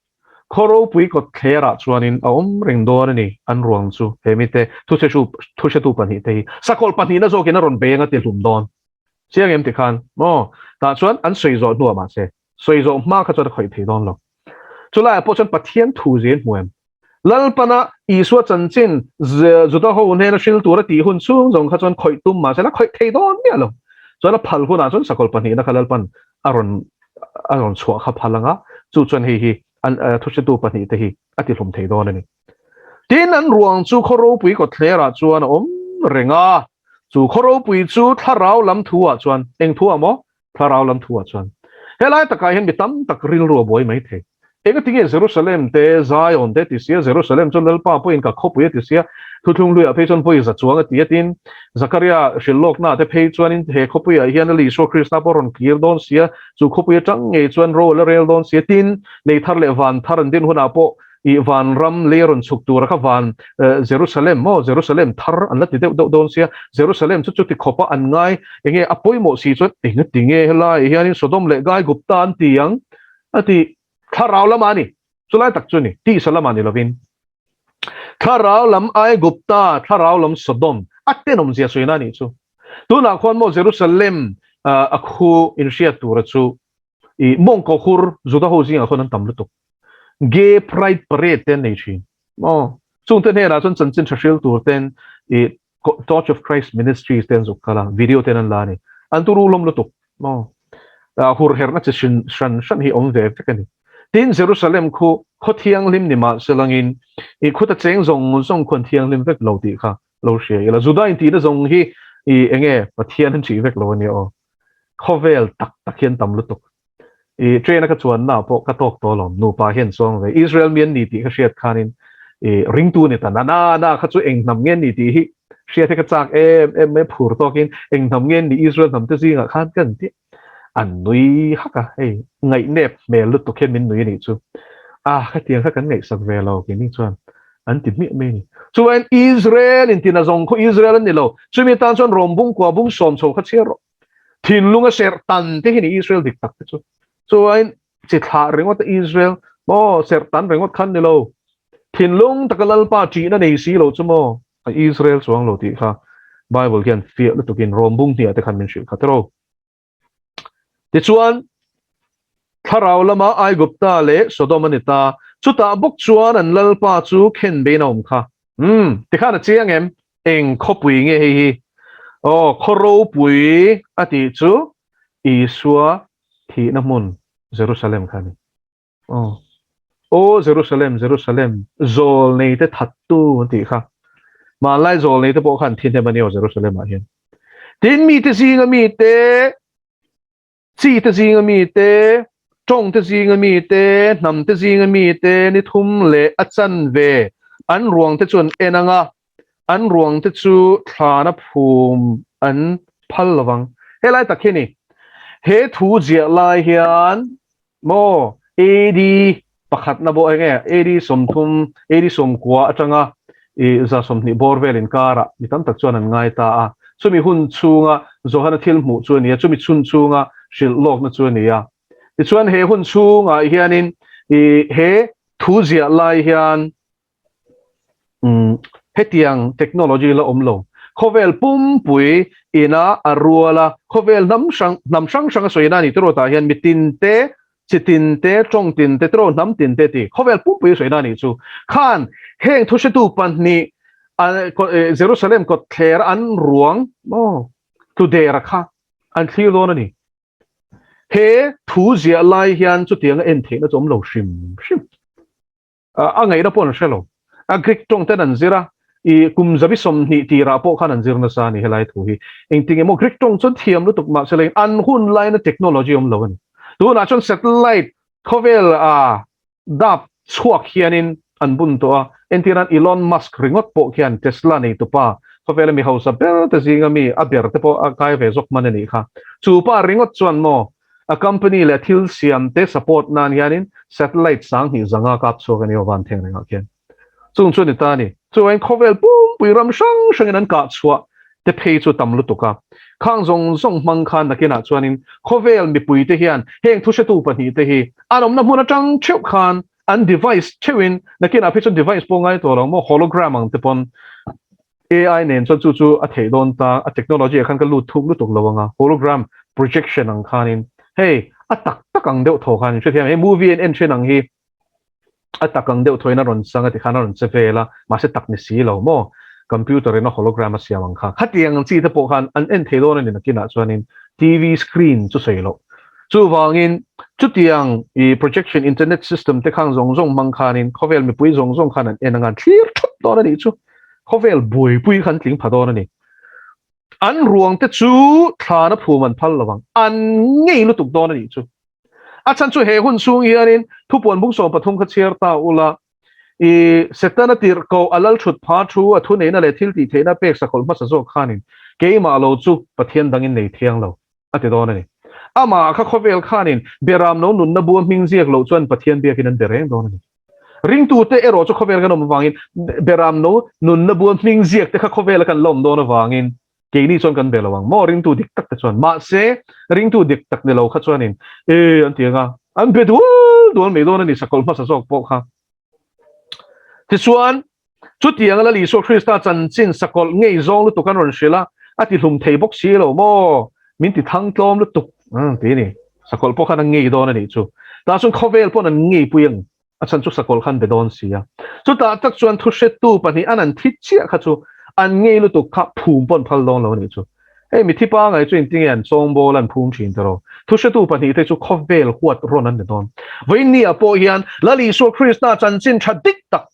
[SPEAKER 1] Khaw ropui kawtthlerah chuanin a awm reng dawn a ni an ruang chu he mite thuhretu pahnihte hi sakawlh pahnihna zawkin a rawn bei anga tihlum dawn. Chiang em tikhan maw? Tah chuan an sawi zawh hnuah mahse sawi zawh hma kha chuan a khawih thei dawn lo. Chulaiah pawh chuan Pathian thu zia in hmu em? Lalpana Isua chanchin Juda ho hnena hril tura tih hun chhung zawng kha chuan khawih tum mahse la khawih thei dawn miah lo. Chuan a phal hunah chuan sakawlh pahnihna kha Lalpan a rawn a rawn chhuah kha phal anga chu chuan hei hi an thuhretu pahnihte hi a tihlum thei dawn a ni. Tin, an ruang chu khaw ropui kawtthlerah chuan a awm reng a, chu khaw ropui chu thlarau lam thu ah chuan eng thu ah maw? Thlarau lam thu ah chuan helai takah hian mi tam tak rilru a buai mai thei. Engatinge Jerusalem te, Zion te ti sia, Jerusalem chu Lalpa pawhin ka khawpui a ti sia, Thuthlung hluiah phei chuan vawi za chuang a ti a tin, Zakaria hrilh lawknaah te phei chuanin he khawpuiah hian Lal Isua Krista pawh rawn kir dawn sia, chu khawpui atang ngei chuan ro a la rel dawn sia, tin, lei thar leh van thar an din hunah pawh. I vanram lei a rawn chhuk tura kha van Jerusalem maw Jerusalem thar an la ti deuh deuh dawn sia Jerusalem chu chuti khawpa an ngai enge a pawimawh si chuan enga ti nge helai hianin Sodom leh Gaigupta an ti ang a ti thlarau lamah a ni chulai tak chu a ni tisa lamah ni lovin thlarau lam Aigupta thlarau lam Sodom a tenawm zia sawi na a nih chu tunah khuan maw Jerusalem a khu inhriat tura chu I mawngkaw hur Juda ho zingah khawn an tam lutuk. Gay Pride Parade te an nei thin. Aw, chungte hnenah chuan chanchin tha hril tur ten i Torch of Christ Ministries te an zuk kal a, video ten an la a ni. An turu hlawm lutuk. Aw, hur herhna chi hran hran hran hi awm ve vek a ni. Tin, Jerusalem khu khaw thianghlim ni mah se langin i khuta cheng zawng zawng khu an thianghlim vek lo tih kha lo hria ila. Juda intihna zawng hi i enge Pathian an ṭih vek lo a nia aw. Khawvel tak tak hian tam lutuk. I train a ka chuanna ah pawh ka tawk tawh alawm, nupa hian chuang ve. Israel mi an ni tih ka hriat khanin i ringtu ni ta na na na kha chu eng hnam nge an ni tih hi hriat hi ka chak em em mai phur tawkin eng hnam nge an nih Israel hnam te zingah khan ka an tih. An nui hak a, hei ngaihnep hmel lutuk hian min nui a nih chu. Ah khatiang kha kan ngaihsak ve lo keini chuan an ti hmiah mai a ni. Chuan Israel in tina zawng khaw Israel an ni lo. Chumi tan chuan Rom bung kua bung sawm chho kha chhiar rawh. Thinlung a serh tan te hi ni Israel dik tak te chu. Chuan chi thlah ringawt a Israel maw serh tan ringawt khan ni lo. Thinlung taka Lalpa ṭihna nei si lo chu maw a Israel chuang lo tih kha Bible hian fiah lutukin Rom bung hniah te khan min hrilh kha tiraw. Tichuan, thlarau lama Aigupta leh Sodom a ni ta. Chutah bawk chuan an lalpa chu khen bein a awm kha. Umm, tikhan a chiang em? Eng khawpui nge hei hi? Aw, khaw ropui a tih chu Isua thihna hmun Jerusalem kha a ni. Aw, Aw Jerusalem, Jerusalem, zawl neite thattu an tih kha. Hmanlai zawl neite pawh khan thi hnem a ni aw Jerusalem ah hian. Tin mite zinga mite, chite zinga mite, tawngte zinga mite, hnamte zinga mite ni thum leh a chan ve an ruangte chu an en ang a, an ruangte chu thlana phum an phal lovang. Helai tak hi a ni. He thu ziah lai hian Maw AD pakhatna bawh enge AD 30 AD 90 atanga i 120 bawr vel inkarah mi tam tak chuan an ngai ta a. Chumi hun chhunga Johana thil hmuh chu a ni a, chumi chhun chhunga hrilh lawkna chu a ni a. Tichuan he hun chhungah hianin i he thu ziah lai hian Umm hetiang technology la awm lo. Khawvel pumpui ina a rual a, khawvel hnam hrang hnam hrang hrang a sawi na a ni tiraw tah hian mi tin te, chi tin te, tawng tin te tiraw hnam tin te tih khawvel pumpui a sawi na a nih chu. Khan heng thuhretu pahnih Jerusalem kawtthler an ruang maw Tudera kha an thlir dawn a ni. He thu ziah lai hian chutianga en theihna chu awm lo hrim hrim. A ngaihna pawh an hre lo. A Greek tawng ten an zir a, i kum zabi 20 tirah pawh khan an zir nasa a ni helai thu hi. Engtin emaw Greek tawng chuan thiam lutuk mahse leng an hun laina technology awm lo a ni. Tunah chuan satellite khawvel a dap chhuak hianin an bun tawh a, entirnan Elon Musk ringawt pawh khian Tesla neitupa khawvela mi hausa ber te zinga mi a ber te pawh a kai ve zawk hman a nih kha. Chu pa ringawt chuan maw A company leh thil siam te support nan hianin satellite 2000 kap chhuak a ni aw van theng rengah khian. Chung chu a ni ta a ni. Chuvain khawvel pumpui ram hrang hrangin an kah chhuah te phei chu tam lutuk a. Khang zawng zawng hmang khan nakinah chuanin khawvel mipui te hian heng thuhretu pahnih te hi an awmna hmun atang theuh khan an device theuhin nakinah phei chuan device pawh ngai tawh lo maw hologram ang te pawn AI nen chuan chu chu a theih dawn ta, a technology ah khan ka lut thuk lutuk lo ang a, hologram projection ang khanin hei a tak tak ang deuh thaw khan in hrethiam hei movie an en then ang hi a tak ang deuh thawin a rawn chang a tikhan a rawn che vel a, mahse tak ni si lo maw computer in a hologram a siam ang kha khatiang ang chi te pawh khan an en thei dawn a ni nakinah chuanin TV screen chu sawi loh. Chuvangin chutiang i projection internet system te khang zawng zawng hmang khanin khawvel mipui zawng zawng khan an en ang a, an thlir thut dawn a nih chu. Khawvel buaipui khan tling pha dawn a ni. An ruang te chu thlana phum an phal lo ang. An ngei lutuk dawn a nih chu. A chhan chu he hun chhung hianin thupuan bung 13 kha chhiar ta ula, i Setana tirhkoh a lal thut pha thu a thuneihna leh thil tih theihna pek sakhawlh hmasa zawk khanin keimah lo chu Pathian dangin nei thiang lo a ti dawn a ni. Amah kha khawvel khanin Beram no nunna bua hming ziak loh chuan Pathian biakin an be reng dawn a ni. Ringtute erawh chu khawvel kan awm avangin beram no nunna bua hming ziak te kha khawvela kan la awm dawn avangin keini chuan kan be lo ang maw ringtu dik tak te chuan. Mahse ringtu dik tak ni lo kha chuanin e an ti ang a, an be dual dual mai dawn a ni sakawlh hmasa zawk pawh kha. Tichuan chutianga Lal Isua Krista chanchin sakawlh ngei zawng lutuk an rawn hrilh a, a ti hlum thei bawk si lo maw? Min ti thang tlawm lutuk ti a ni. Sakawlh pawh khan an ngei dawn a nih chu. Tah chuan khawvel paw'n an ngeipui ang. A chhan chu sakawlh khan be dawn si a. Chutah tak chuan thuhretu pahnih an an thi chiah kha chu an ngei lutuk kha phum paw'n phal dawn lo a nih chu. Hei mithi pangai chu engtinge an chawngbawl an phum thin tawh lo. Thuhretu pahnih te chu khawvel huat rawn an ni dawn. Vawiinni ah pawh hian Lal Isua Krista chanchin tha dik tak,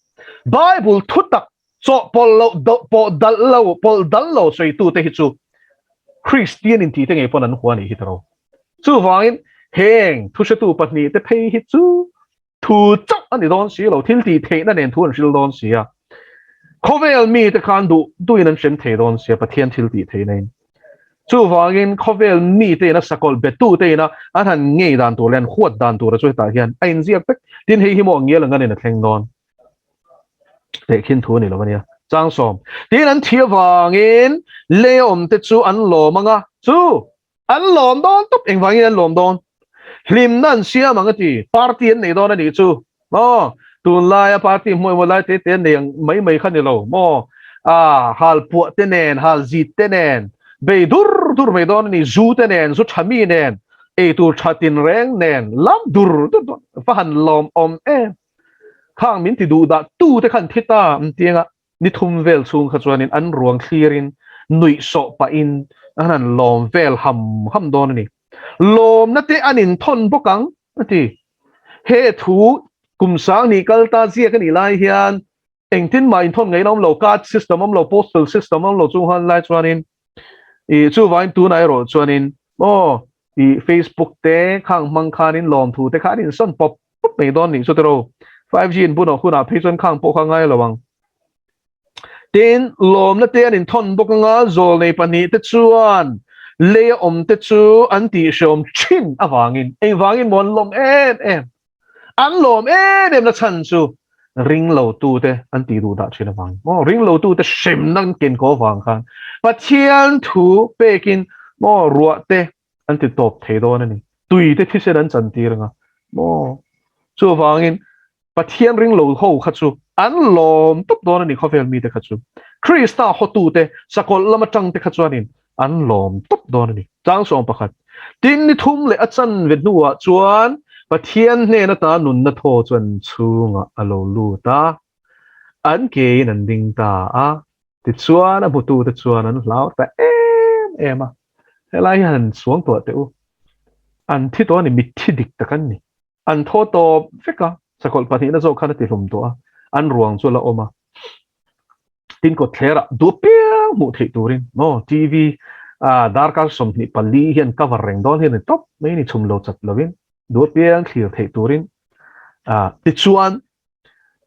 [SPEAKER 1] Bible thu tak chawhpawlh loh pawh dalh lo pawlh dal lo sawitu te hi chu Kristian intih te ngei pawn an hua a nih hi tawh lo. Chuvangin heng thuhretu pahnih te phei hi chu Thu chauh a ni dawn si lo, thil tih theihna nen thu an hril dawn si a. Khawvel mite khan duh duhin an hrem thei dawn si a, Pathian thil tih theihna in. Chuvangin khawvel mite ina sakawlh betute ina an han ngei dan tur leh an huat dan tura chu hetah hian a inziak vek. Tin, hei hi maw ngial ang anin a thleng dawn. Tehkhin thu a ni lo a nia. Changsawm. Tin, an thi avangin lei a awmte chu an lawm ang a, chu! An lawm dawn tawp, engvangin an lawm dawn? Hlimna an siam ang a ti, party an nei dawn a nih chu maw? Tunlaia party hmuh emaw lai te te an nei ang mai mai kha ni lo maw? Ah, hal puah te nen, hal zit te nen, bei dur dur mai dawn a ni, zu te nen, zu tha mi nen, eitur tha tinreng nen, lam dur dur dawn, va han lawm awm em! Khang min ti duh dah tu te khan thi ta an ti anga. Ni thum vel chhung kha chuanin an ruang thlirin nuih sawh pahin an han lawm vel ham ham dawn a ni. Lawmna te an inthawn bawk ang, a ti. He thu kum sang nih kal ta ziak a nih lai hian engtin mah inthawn ngaihna awm lo, card system awm lo, postal system awm lo chung han lai chuanin ih chuvangin tunah erawh chuanin aw ih Facebook te khang hmang khanin lawmthu te kha an insawn pawp pawp mai dawn nih chu tiraw. 5G in bunah hunah phei chuan khang pawh kha ngai lo ang. Tin, lawmna te an inthawn bawk anga zawlnei pahnihte chuan leia awmte chu an tihhreawm thin avangin engvangin maw an lawm em em? An lawm em em na chhan chu ringlotute an tih duh dah thin avangin maw ringlotute hremna an ken kaw avang khan Pathian thu pekin maw ruah te an ti tawp thei dawn a ni. Tui te thisen an chantir anga maw? Chuvangin Pathian ring lo ho kha chu an lawm tawp dawn a ni khawvel mite kha chu. Krista hawtute sakawlh lam atang te kha chuanin an lawm tawp dawn a ni. Chang 11. Tin ni thum leh a chanve hnuah chuan Pathian hnen ata nunna thaw chu an chhungah a lo lut a, an kein an ding ta a. Tichuan a hmutute chuan an hlau ta em em a. Helai hi han suang tuah teh u. An thi tawh a ni, mitthi dik tak an ni. An thaw tawp vek a, sakawlh pahnihna zawk khan a ti hlum tawh a, an ruang chu a la awm a. Tin kawtthlerah duh apiang hmuh theih turin maw TV ah darkar 24 hian cover reng dawn hian a ni tawp mai a ni, chhum lo chat lovin duh apiang thlir theih turin ah tichuan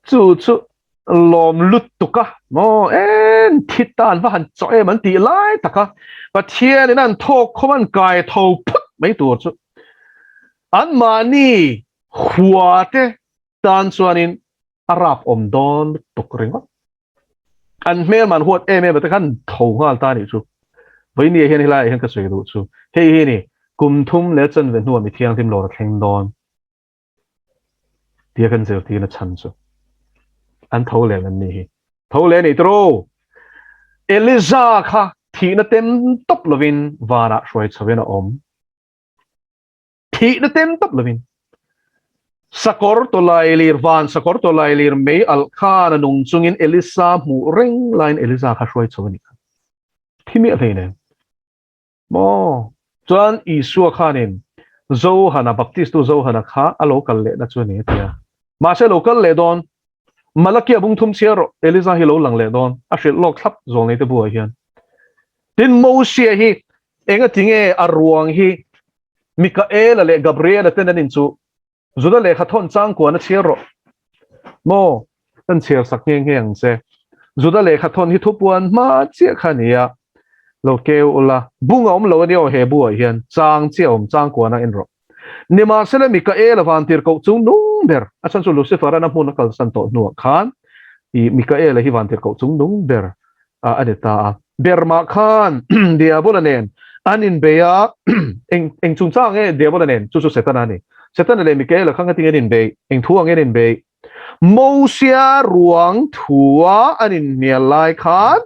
[SPEAKER 1] Chu chu lawm lutuk a, maw en thi ta an va han chawh em an tih lai tak a, Pathianin an thawk khawm an kai tho phut mai tur chu anmahni hua te tan chuanin a rap awm dawn lutuk ringawt. An hmel man huat em em a te khan tho nghal ta nih chu. Vawinia hian helaiah hian ka sawi duh chu hei hi ni kum thum leh chanve hnuah mi thianghlim lawr a thleng dawn. Tia kan zirtirna chhan chu an tho leh an ni hi. Tho leh ni tiro! Eliza kha thihna tem tawp lovin vanah hruai chhovin a awm. Thihna tem tawp lovin. Sakawr tawlailir, van sakawr tawlailir mei alh khan a nung chungin Elisa hmuh reng laiin Eliza kha hruai chho a ni kha. Thi miah hleinem. Maw? Chuan Isua khanin Johana, Baptistu Johana kha a lo kal lehna chu a ni a ti a. Mahse lo kal leh dawn, Malakia bung thum chhiar rawh, Eliza hi lo lang leh dawn, a hrilh lawk thlap zawlneite buah hian. Tin, Mosia hi engati nge a ruang hi Mikaela leh Gabriela ten an inchuh? Juda lehkha thawn changkuan a chhiar rawh. Maw? Kan chhiar sak nghe nghe ang che. Juda lehkha thawn hi thupuan hma chiah kha a ni a. Lo keu ula, bung a awm lo a nia aw he buah hian chang chiah a awm changkuan a en rawh. Nimahsela Mikaela vantirhkoh chung nung ber, a chhan chu Lucifer-a'n a hmun a kalsan tawh hnuah khan i Mikaela hi vantirhkoh chung nung ber a ni ta a. Bermah khan Diabola nen an inbei a, eng eng chungchang nge Diabola nen? Chu chu Setana a ni. Setana leh Mikaela kha ngatinge an inbei? Eng thu ang nge an inbei? Mosia ruang thua an inhnial lai khan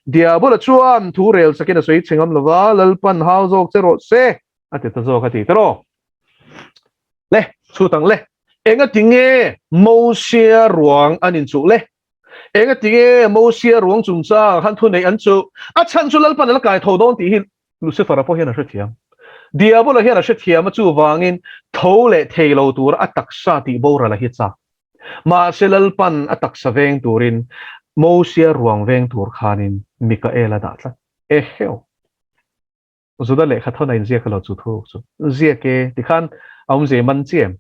[SPEAKER 1] Diabola chuan thu rel sakin a sawi chhe ngam lo va, Lalpan hau zawk che rawh se, a ti ta zawk a ti tawh. Le, chhut ang le. Engati nge Mosia ruang an inchuh le? Engati nge Mosia ruang chungchang han thu neih an chuh? A chhan chu Lalpan a la kai tho dawn tih hi Lucifer-a pawh hian a hrethiam. Diabola hian a hrethiam a, chuvangin tho leh thei lo tura a taksa tih boral a hi chak. Mahse Lalpan a taksa veng turin Mosia ruang veng tur khanin Mikael a dah tlat. Eheu! Juda lehkha thawn a inziak alo chu thu chu ziak e tikhan a awmzia man chiam.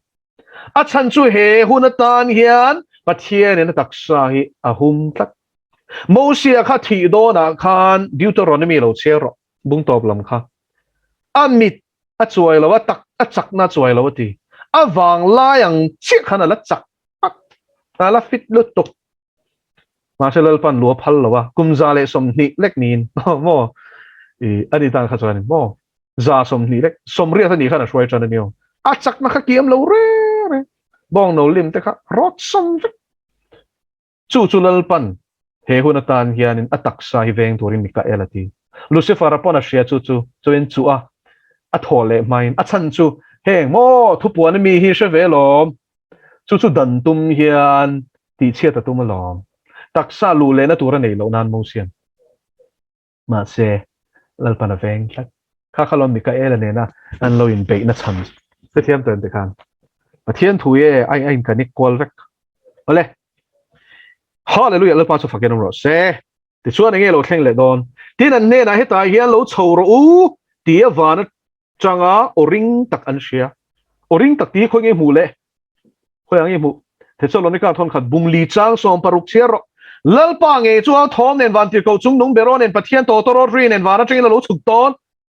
[SPEAKER 1] A chhan chu he hun atan hian Pathianin a taksa hi a hum tlat. Mosia kha thih dawnah khan Deuteronomy lo chhiar rawh, bung tawp lam kha. A mit a chuai lo, a tak a chakna a chuai lo a ti. A vang lai ang chiah khan a la chak tak, a la fit lutuk. Mahse Lalpan lu a phal lo a, kum 120 lek niin maw i a ni tan kha chuan maw 120 lek 80 a nih khan a hruai tan a ni aw. A chakna kha kiam lo reng reng, bawng no lim te kha rawt sawm vek. Chu chu Lalpan he hun atan hianin a taksa hi veng turin Mikael a ti. Lucifer-a pawn a hria chu chu chuin chuh a, a thawh leh hmain a chhan chu heng maw thupuan mi hi hre ve lawm. Chu chu dan tum hian tihchhiat a tum alawm. Taksa luh lehna tur a neih loh nan Mosian. Mahse, Lalpan a veng tlat. Kha kha lawm Mikaela nena an lo inbeihna chhan chu. Hrethiam tawh em ti khan? Pathian thu e a a inkanik kual vek. Awle. Hallelujah Lalpa chu fakin awm rawh se. Tichuan enge lo thleng leh dawn? Tin an hnenah hetah hian lo chho rawh u tia van atanga aw ring tak an hria. Aw ring tak tih hi khawi nge hmuh le? Khawi ang i hmuh? Thesalonika thawn khat bung li chang 60 chhiar rawh. Lalpa ngei chu a thawm nen van tirhkoh chung nung beraw nen Pathian tawtawrawt ri nen van atangin a lo chhuk tawn.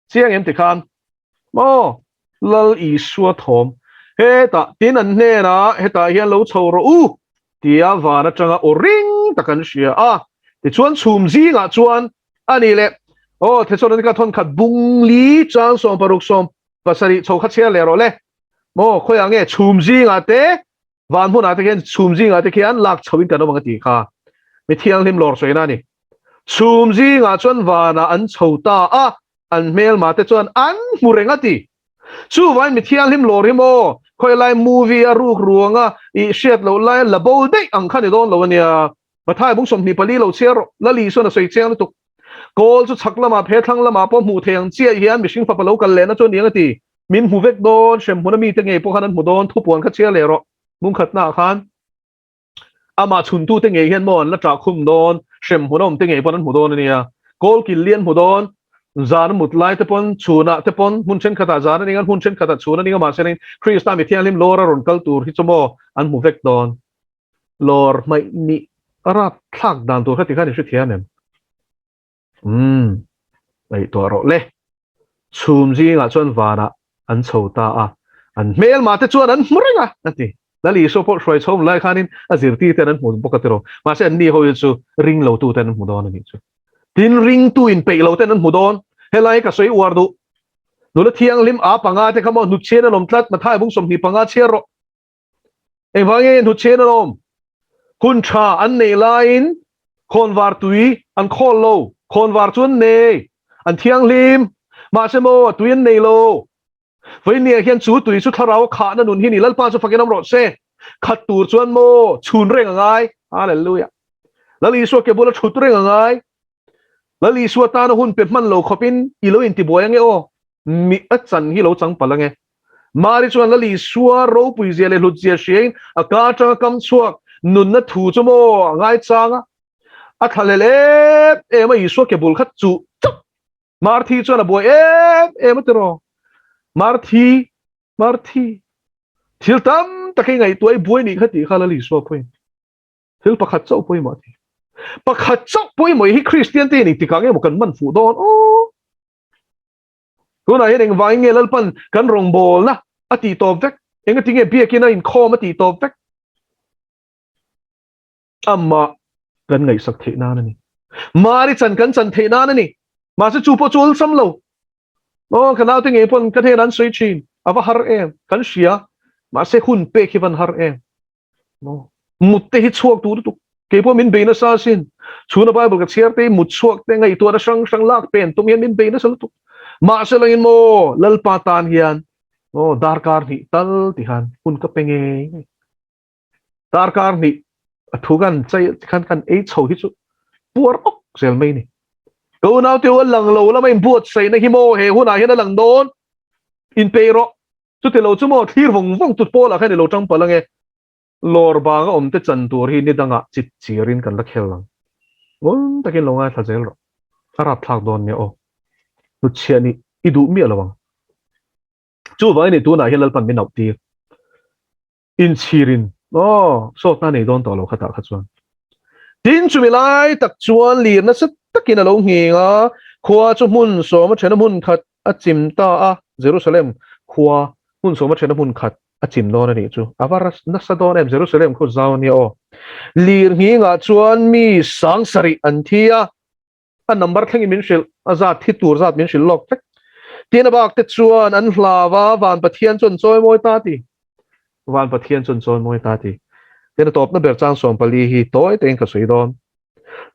[SPEAKER 1] Chiang em tikhan maw Lal Isua thawm hetah tin an hnenah hetah hian lo chho rawh u tia van atanga aw ring tak an hria a. Tichuan chhum zingah chuan a ni leh aw Thesalonika thawn khat bung li chang 60 7 chho kha chhiar leh rawh le. Maw khawiah nge chhum zingah te van hmunah te khian chhum zingah te khian lak chho in kan awm ang a tih kha mi thianghlim lawr sawi na a ni. Chhum zingah chuan vanah an chho ta a, an hmelma te chuan an hmu reng a ti. Chuvain mi thianghlim lawr hi maw khawi lai movie a ruk ruanga i hriat loh lai la bo daih ang kha ni dawn lo a nia. Mathai bung 24 lo chhiar rawh, Lali sawn a sawi chiang lutuk. Kawl chu chhak lamah phe thlang lamah pawh hmuh thei ang chiah hian mihring fapa lo kal lehna chu a ni ang a ti. Min hmu vek dawn, hremhmun a mite ngei pawh khan an hmu dawn, thupuan kha chhiar leh rawh. Mungkhatnaah khan amah chhuntute ngei hian maw an la ṭah khum dawn, hremhmun a awmte ngei pawn an hmu dawn a nia. Kawlkil li an hmu dawn, zan a mut lai te pawn, chhunah te pawn, hmun ṭhenkhatah zan a ning a, hmun ṭhenkhatah chhun a ning a, mahse Krista mi thianghlim lawr a rawn kal tur hi chu maw an hmu vek dawn. Lawr hmaih nih a rapthlak dan tur kha tikhan i hrethiam em? Umm, ngaihtuah rawh le. Chhum zingah chuan vanah an chho ta a, an hmelmah te chuan an hmu reng a, a ti. Lal Isua pawh hruai chhawm lai khanin a zirtir ten an hmu bawk a tiraw. Mahse anni ho hi chu ring lo tu ten an hmu dawn a nih chu. Tin, ringtu inpeih lo ten an hmu dawn. Helai ka sawi uar duh. Nula thianghlim a panga te kha maw hnutchhian an awm tlat, Mathai bung 25 chhiar rawh. Engvang nge hnutchhian an awm? Hun tha an nei laiin khawnvar tui an khawl lo. Khawnvar chu an nei, an thianghlim. Mahse maw, tui an nei lo. Vawinia hian chu tui chu thlarau a khahna nun hi ni. Lalpa chu fakin awm rawh se. Khat tur chuan maw chhun reng a ngai. Hallelujah. Lal Isua ke bula thut reng a ngai. Lal Isua tana hun pe hman lo khawpin i lo intibuai ange aw. Mi a chan hi lo chang palh ange. Mari chuan Lal Isua ropui zia leh hlut zia hriain a ka atanga kam chhuak nunna thu chu maw a ngaichang a, a thlahlel em em a, Isua ke bul kha chuh chauh. Marthi chuan a buai em em a tiraw? Marthi, Marthi, thil tam tak hi ngaihtuah i buai nih kha tih kha Lal Isua pawhin thil pakhat chauh pawimawh a ti. Pakhat chauh pawimawh hi Kristian te hian engtikah nge maw kan man fuh dawn aw? Tunah hian engvangin nge Lalpan kan rawngbawlna? a tih tawp vek? Engatinge biakin a inkhawm a tih tawp vek? Amah kan ngaihsak theih nan a ni. Mari chan kan chan theih nan a ni. Mahse chu pawh chu awlsam lo. Aw, ka naute ngei pawn ka hnenah an sawi thin. A va har em? Kan hria. Mahse hun pek hi van har em? Mut te hi chhuak tur lutuk. Kei pawh min bei nasa asin. Chhuna Bible ka chhiar te hi mut chhuak te ngaihtuahna hrang hrang lak pen tum hian min bei nasa lutuk. Mahse langin maw Lalpa tan hian aw darkar hnih tal ti khan hun ka pe ngei ngei. Darkar hnih a thu kan chai khan kan ei chho hi chu puar awk zel mai ni. Ka unaute u a lang lo lama inbuatsaihna hi maw he hunah hian a lang dawn. Inpeih rawh. Chuti lo chu maw thlir vawng vawng tut pawlah khan i lo tang palh ange. Lawr banga awm te chan tur hi ni dangah chip chirin kan la khel ang. Ngawn takin lo ngaithla zel rawh. A rapthlak dawn nia aw. Hnutchhiah nih i duh miah lo ang. Chuvangin i tunah hian Lalpan min auh tir. Inchhirin aw sawtna nei dawn tawh lo khatah kha chuan. Tin chumi lai tak chuan lir nasa takin a lo nghing a, khua chu hmun sawma thena hmun khat a chim ta a, Jerusalem khua hmun sawma thena hmun khat a chim dawn a nih chu. A va nasa dawn em Jerusalem khu zau a nia aw. Lir nghingah chuan mi sang sarih an thi a, a number thlengin min hrilh, a zat thi tur zat min hrilh lawk vek. Tin a bak te chuan an hlau a, Van Pathian chuan chawimawi ta ti. Van Pathian chuan chawimawi ta ti. Tin a tawpna ber chang 14 hi tawi tein ka sawi dawn.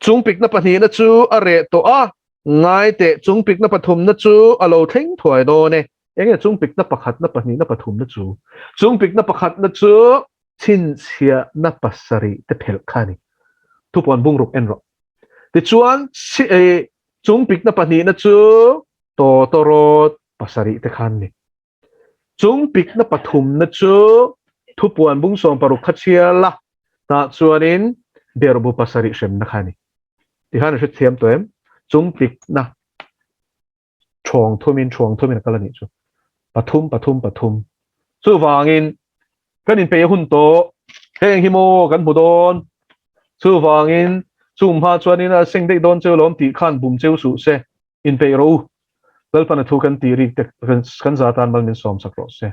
[SPEAKER 1] Chung pikna pahnihna chu a reh tawh a, ngai teh chung pikna pathumna chu a lo thleng thuai dawn e. Enge chung pikna pakhatna pahnihna pathumna chu? Chung pikna pakhatna chu chhinchhiahna pasarih te phelh kha a ni. Thupuan bungruk en rawh. Tichuan, chung pikna pahnihna chu tawtawrawt pasarih te kha an ni. Chung pikna pathumna chu thupuan bung 16 kha chhiar la, tah chuanin berhbu pasarih hremna kha a ni. Tikhan a hrethiam tawh em? Chung pikna Thuang thumin thuang thumin a kal a nih chu. Pathum pathum pathum. Chuvangin kan inpeih a hun tawh. Heng hi maw kan hmu dawn. Chuvangin chung hma chuanin a seng daih dawn cheu lawm tih khan bum cheu suh se. Inpeih rawh u. Lalpan a thu kan tih rik te kan za tan mal min sawm sak rawh se.